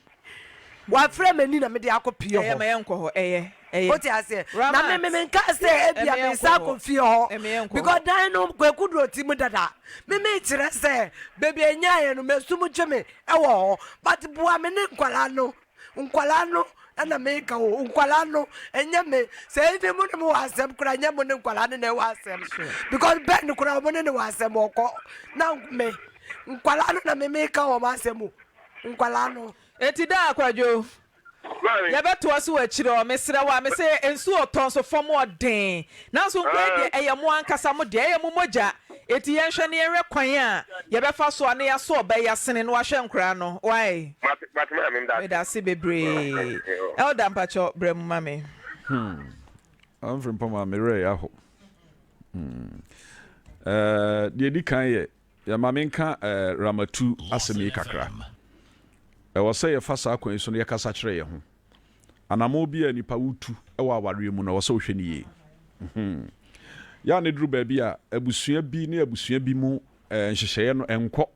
wafrɛ m'ani na mede akɔ pie Ɛyɛ hɔ. ma yɛnkɔ hɔ, ɛyɛ, ɛyɛ. Wote aseɛ? Na me Ramat, me menkaa sɛ ebia ɛma yɛnkɔ mensan hɔ, akɔ fie hɔ ɛma yɛnkɔ because hɔ. dan no Kwaku Duro te mu dada. Me mekyerɛ sɛ baabi a ɛnyaeɛ no m'asum gye me wɔ hɔ but boa me ne nkwadaa no. Nkwadaa no na meka o, nkwadaa no ɛnyɛ me. Sɛ even mo ne mo wɔ asɛm koraa ɛnyɛ mo ne nkwadaa no na ɛwɔ asɛm because Ben koraa mo ne ne wɔ asɛm ɔkɔ na me nkwadaa no na me meka wɔn asɛm o, nkwadaa no. Enti daa Kwadwo, yɛbɛtoa so wɔ akyire hɔ. Mesrɛ wo a, mese nsuo retɔ nso fam ɔden. Nanso nkura yi deɛ, ɛyɛ mo ankasa mo dea, ɛyɛ mo mogya. Enti yɛnhwɛ na yɛnhwɛ kwan a yɛbɛfa so a na yɛasɔ ɔbaa yi asene na wahwɛ nkoraa no. Wai? Mate mate maame meda ase. Meda ase bebree. Elder mpakyɛw bra mu ma me. Hmm. Humphrey Mpoma, me werɛ aho. Hmm. Eh, deɛ ɛdi kan yɛ, yɛ ma menka eh, Ramatu asɛm yi kakra. Ɛwɔ sɛ yɛfa saa kwan yi so na yɛkasa kyerɛ yɛn ho. Anammɔn bi a nipa wotu wɔ awareɛ mu no, ɛwɔ sɛ wohwɛ no yie. Hmm. Yɛ a na ɛduru baabi a, abusua bi ne abusua bi mu eh, nhyehyɛeɛ no ɛnkɔ.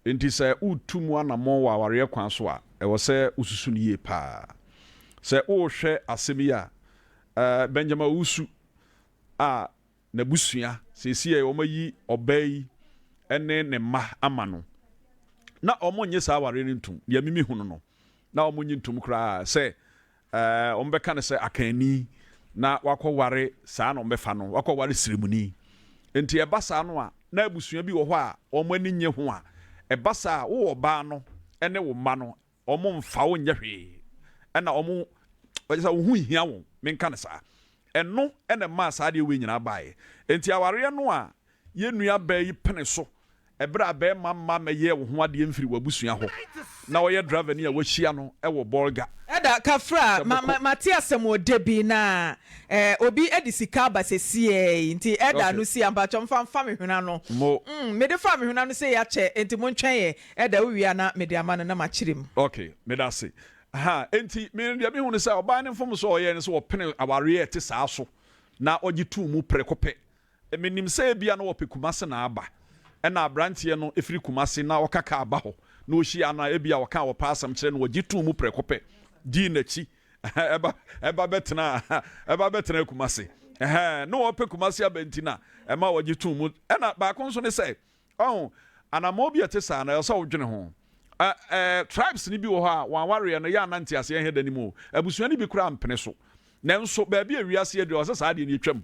Enti sɛ woretu mu anammɔn wɔ awareɛ kwan so a, ɛwɔ sɛ wosusu no yie paa. Sɛ worehwɛ asɛm yi a, eh, Benjamin Owusu a n'abusua, seesei wɔayi ɔbaa yi ne ne mma ama no, na wɔnnye saa awareɛ no ntom, deɛ mimi hunu no, na wɔnnye ntom koraa sɛ eh, wɔbɛka no sɛ akanni na wakɔware saa na wɔbɛfa no, wakɔware sremuni. Nti ɛba saa no a, na abusua bi wɔ hɔ a wɔn ani nnye ho a, ɛba saa a, wo ɔbaa no ne wo mma no, wɔmfa wo nyɛ hwee, ɛna wɔn, wɔyɛ sɛ wo ho nhia wɔn, menka no saa. Ɛno na ɛmaa saa adeɛ wei nyinaa baeɛ. Enti awareɛ no a yɛn nua baa yi pene so ɛberɛ a barima mma mmɛyɛɛ wo ho adeɛ mfiri w'abusua hɔ na ɔyɛ driver ni a wahyia no wɔ Bolga Ɛda, Kafra, sɛ ma, ma, mokɔ. mate asɛm wɔ da bi na eh, obi de sika aba sesiei yi, nti ɛda Okay. no si a, mpakyɛw mfa mfa me hwene ano. Mo. Mm, mede faa me hwene ano sei akyɛ, enti montwɛn ɛ, ɛda wowie a na mede ama no na makyere mu. Okay, meda ase. Aha, enti me deɛ mehu ne sɛ ɔbaa no mfomsoɔ a ɔyɛɛ ne sɛ ɔpene awareɛ a ɛte saa so na ɔgye too mu prɛko pɛ. Menim sɛ ebia na ɔpɛ Kumasi na aba, ɛna abranteɛ no firi Kumasi na ɔka kaa ba hɔ na ɔhyia no a ebia ɔkaa ɔpɛ asɛm kyerɛ no ɔgye too mu prɛko pɛ dii n'akyi ɛba ɛba bɛtena ɛba bɛtena Kumasi. Ɛhɛn, na ɔpɛ Kumasi aba nti na ɛma ɔgye too mu. Ɛna baako nso ne sɛ Ɔho, anammɔn bi a ɛte saa no, ɛwɔ sɛ wodwene ho. Ɛ, ɛ, tribes no bi wɔ hɔ a, wɔn awareɛ no, yɛ a na nteaseɛ nhɛ da nim o. Abusua no bi koraa mpene so. Nanso, baabi a wiase aduru, ɛwɔ sɛ saa adeɛ no yɛtwam.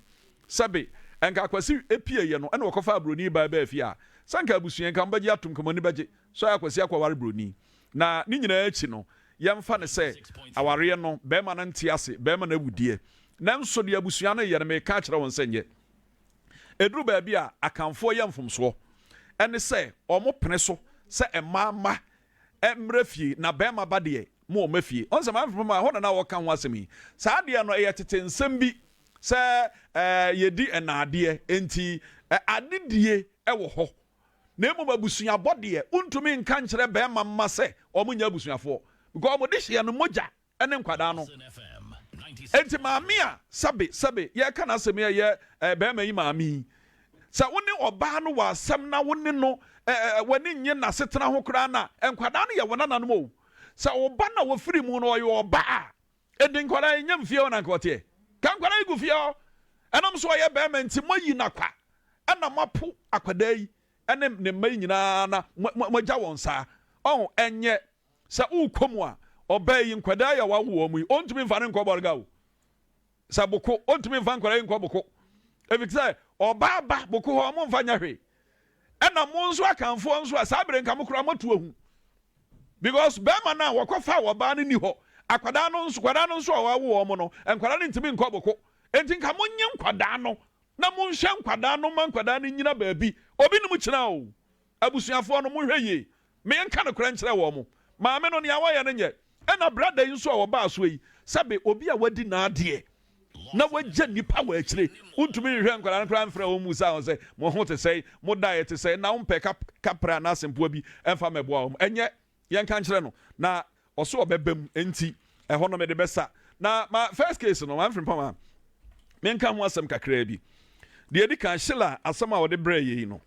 Sɛbe, nka Akwasi pieeɛ no, ɛna ɔkɔfaa buroni baa baa fie a, sɛ nka abusua, nka wɔbɛgye atom, nka wɔn ani bɛgye sɛ Akwasi akɔware buroni. Na ne nyinaa akyi no, yɛmfa no sɛ awareɛ no, barima no nte ase, barima no awu deɛ. Nanso, deɛ abusua no reyɛ no, meka akyerɛ wɔn sɛ nyɛ. Ɛduru baabi a, Akanfoɔ yɛ mfomsoɔ. Ɛne sɛ, wɔpene so sɛ mmaa mma mmra fie na barima ba deɛ, mo ɔmma fie. Ɔn sɛ Maame Frimpong ɛhɔ na na wɔka ho asɛm yi. Saa adeɛ no, ɛyɛ tete nsɛm bi sɛ yɛdi nnaadeɛ, enti adedie wɔ hɔ. Na mmom abusuabɔ deɛ, wontumi nka nkyerɛ barima mma sɛ wɔnyɛ abusuafoɔ because wɔn dehyeɛ no mogya ne nkwadaa no. Enti maame a sɛbe sɛbe yɛreka n'asɛm yi a ɛyɛ eh, barima yi maame yi, sɛ wo ne ɔbaa no wɔ asɛm na wo ne no eh, eh, w'ani nnye n'asetena ho koraa na nkwadaa no yɛ wo nananom o. Sɛ wo ba na wɔfiri mu no ɔyɛ ɔba a, enti nkwadaa yi nyɛ mfie hɔ na nka ɔteɛ. Ka nkwadaa yi gu fie hɔ. Ɛnam so ɔyɛ barima nti moayi no akwa ɛna moapo akwadaa yi ne ne mma yi nyinaa na moagya wɔn saa. Ɔho, ɛnyɛ Sɛ wokɔ mu a, ɔbaa yi, nkwadaa yi a wawo wɔn yi, ɔntumi mfa no nkɔ bɔrga o. Sɛ boko, ɔntumi mfa nkwadaa yi nkɔ boko. Efisɛ ɔbaa ba boko hɔ, wɔn mfa nyɛ hwee. Ɛna mo nso Akanfoɔ nso a, saa bere nka mo koraa moatu ahu. Because bɛrima no a wɔkɔfa ɔbaa no ni hɔ. Akwadaa no nso, nkwadaa no nso a wawo wɔn no, nkwadaa no ntumi nkɔ boko. Enti nka monye nkwadaa no na monhwɛ nkwadaa no ma nkwadaa no nyina baabi. Obi nim kyena o. Abusuafoɔ no, monhwɛ yie. Menka nokorɛ nkyerɛ wɔn. Maame no, nea wayɛ no nyɛ. Ɛna brada yi nso a ɔbaa soɔ yi, sɛbe obi a wadi n'adeɛ na wagya nnipa wɔ akyire, wontumi nhwɛ nkwadaa no koraa mfrɛ wɔn mmisa wɔn sɛ, mo ho te sɛn, mo daeɛ te sɛn, na wompɛ kaprɛ anaa asempoa bi mfa mmɛboa wɔn. Ɛnyɛ, yɛnka nkyerɛ no. Na ɔse ɔbɛba mu, enti ɛhɔ no mede bɛsa. Na ma first case no, Maame Frimpong a, menka ho asɛm kakraa bi. Deɛ ɛdi kan, Sheila asɛm a ɔde brɛɛ yei no,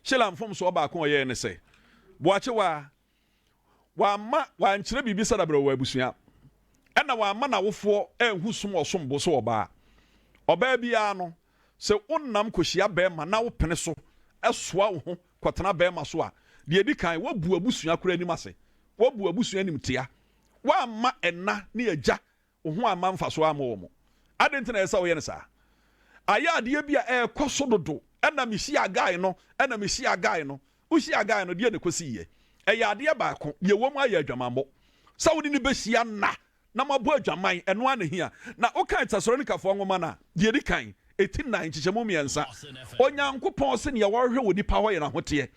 Sheila mfomsoɔ baako a ɔyɛeɛ ne sɛ, Boakyewa, wamma wankyerɛ biribi sɛ dabrɛ ɔwɔ abusua, ɛna wamma n'awofoɔ anhu som a ɔsom bo sɛ ɔbaa. Ɔbaa biara no, sɛ wonam kɔhyia barima na wopene so soa wo ho kɔtena barima so a, deɛ ɛdi kan, woabu abusua koraa anim ase, woabu abusua animtia, woamma ɛna ne agya Wo ho amma mfasoɔ amma wɔn. Adɛn nti na ɛsɛ sɛ woyɛ no saa? Ayɛ adeɛ bi a ɛrekɔ so dodo. Ɛna mehyiaa guy no, ɛna mehyiaa guy no. Wohyiaa guy no, deɛ na ɛkɔsiiɛ? Ɛyɛ adeɛ baako, deɛ ɛwɔ mu ayɛ adwamammɔ. Sɛ wo ne no bɛhyia nna na moabɔ adwaman, ɛno ara na ɛhia. Na wokan Tesalonikafoɔ nwoma no a, deɛ ɛdi kan, ɛti nnan, nkyekyɛmu mmiɛnsa, Onyankopɔn se nea wɔhwehwɛ wɔ nipa hɔ yɛ n'ahoteɛ.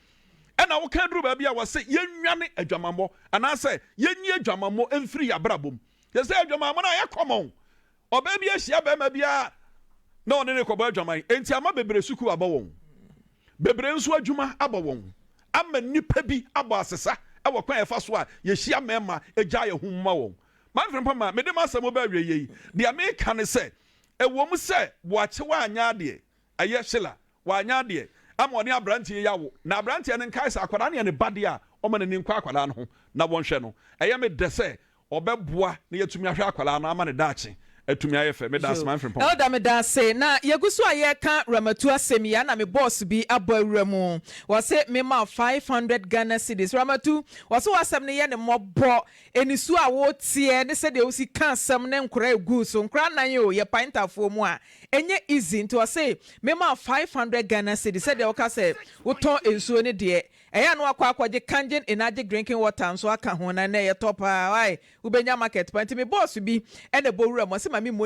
Ɛna wokan duru baabi a wɔse yɛnnwane adwamammɔ, anaasɛ yɛnyi adwamammɔ mfiri yɛn abrabɔ mu. Te sɛ adwamammɔ no ayɛ common. Ɔbaa bi ahyia barima bi a na ɔne no rekɔbɔ adwaman, enti ama bebree sukuu abɔ wɔn. Bebree nso adwuma abɔ wɔn. Ama nnipa bi abɔ asesa wɔ kwan a yɛfa so a yɛhyia mmarima gyae yɛn ho mu ma wɔn. Manfred Mpama, mede m'asɛm reba awieeɛ yi, deɛ meka ne sɛ, ɛwom sɛ Boakye wanyɛ adeɛ, ɛyɛ Sheila, Wanyɛ adeɛ ama ɔne abranteɛ yi awo na abranteɛ no nkae sɛ akwadaa no yɛ ne ba deɛ a ɔma n'ani nkɔ akwadaa no ho na wɔnhwɛ no. Ɛyɛ me dɛ sɛ ɔbɛboa na yɛatumi ahwɛ akwadaa no ama ne daakye atumi ayɛ fɛ. Meda ase Yo. Maame Frimpong. Elder medaase. Na yɛgu so a yɛreka Ramatu asɛm yi a na me boss bi abɔ awura mu. Ɔse mema wo 500 Ghana cedis. Ramatu, ɔse w'asɛm no yɛ no mmɔbɔ. Anisuo a woteɛ ne sɛdeɛ wosi ka asɛm ne nkora a ɛgu so. Nkora nan o, yɛpae ntaafoɔ mu a, Ɛnyɛ easy nti ɔse mema wo 500 Ghana cedi sɛdeɛ woka sɛ wotɔn nsuo no deɛ ɛyɛ a na wakɔ akɔgye kangen energy drinking water nso aka ho na ɛnɛ yɛtɔ paa wai wobɛnya market paa nti me boss bi na ɛbɔ wura mu ɔse ma me mmɔ.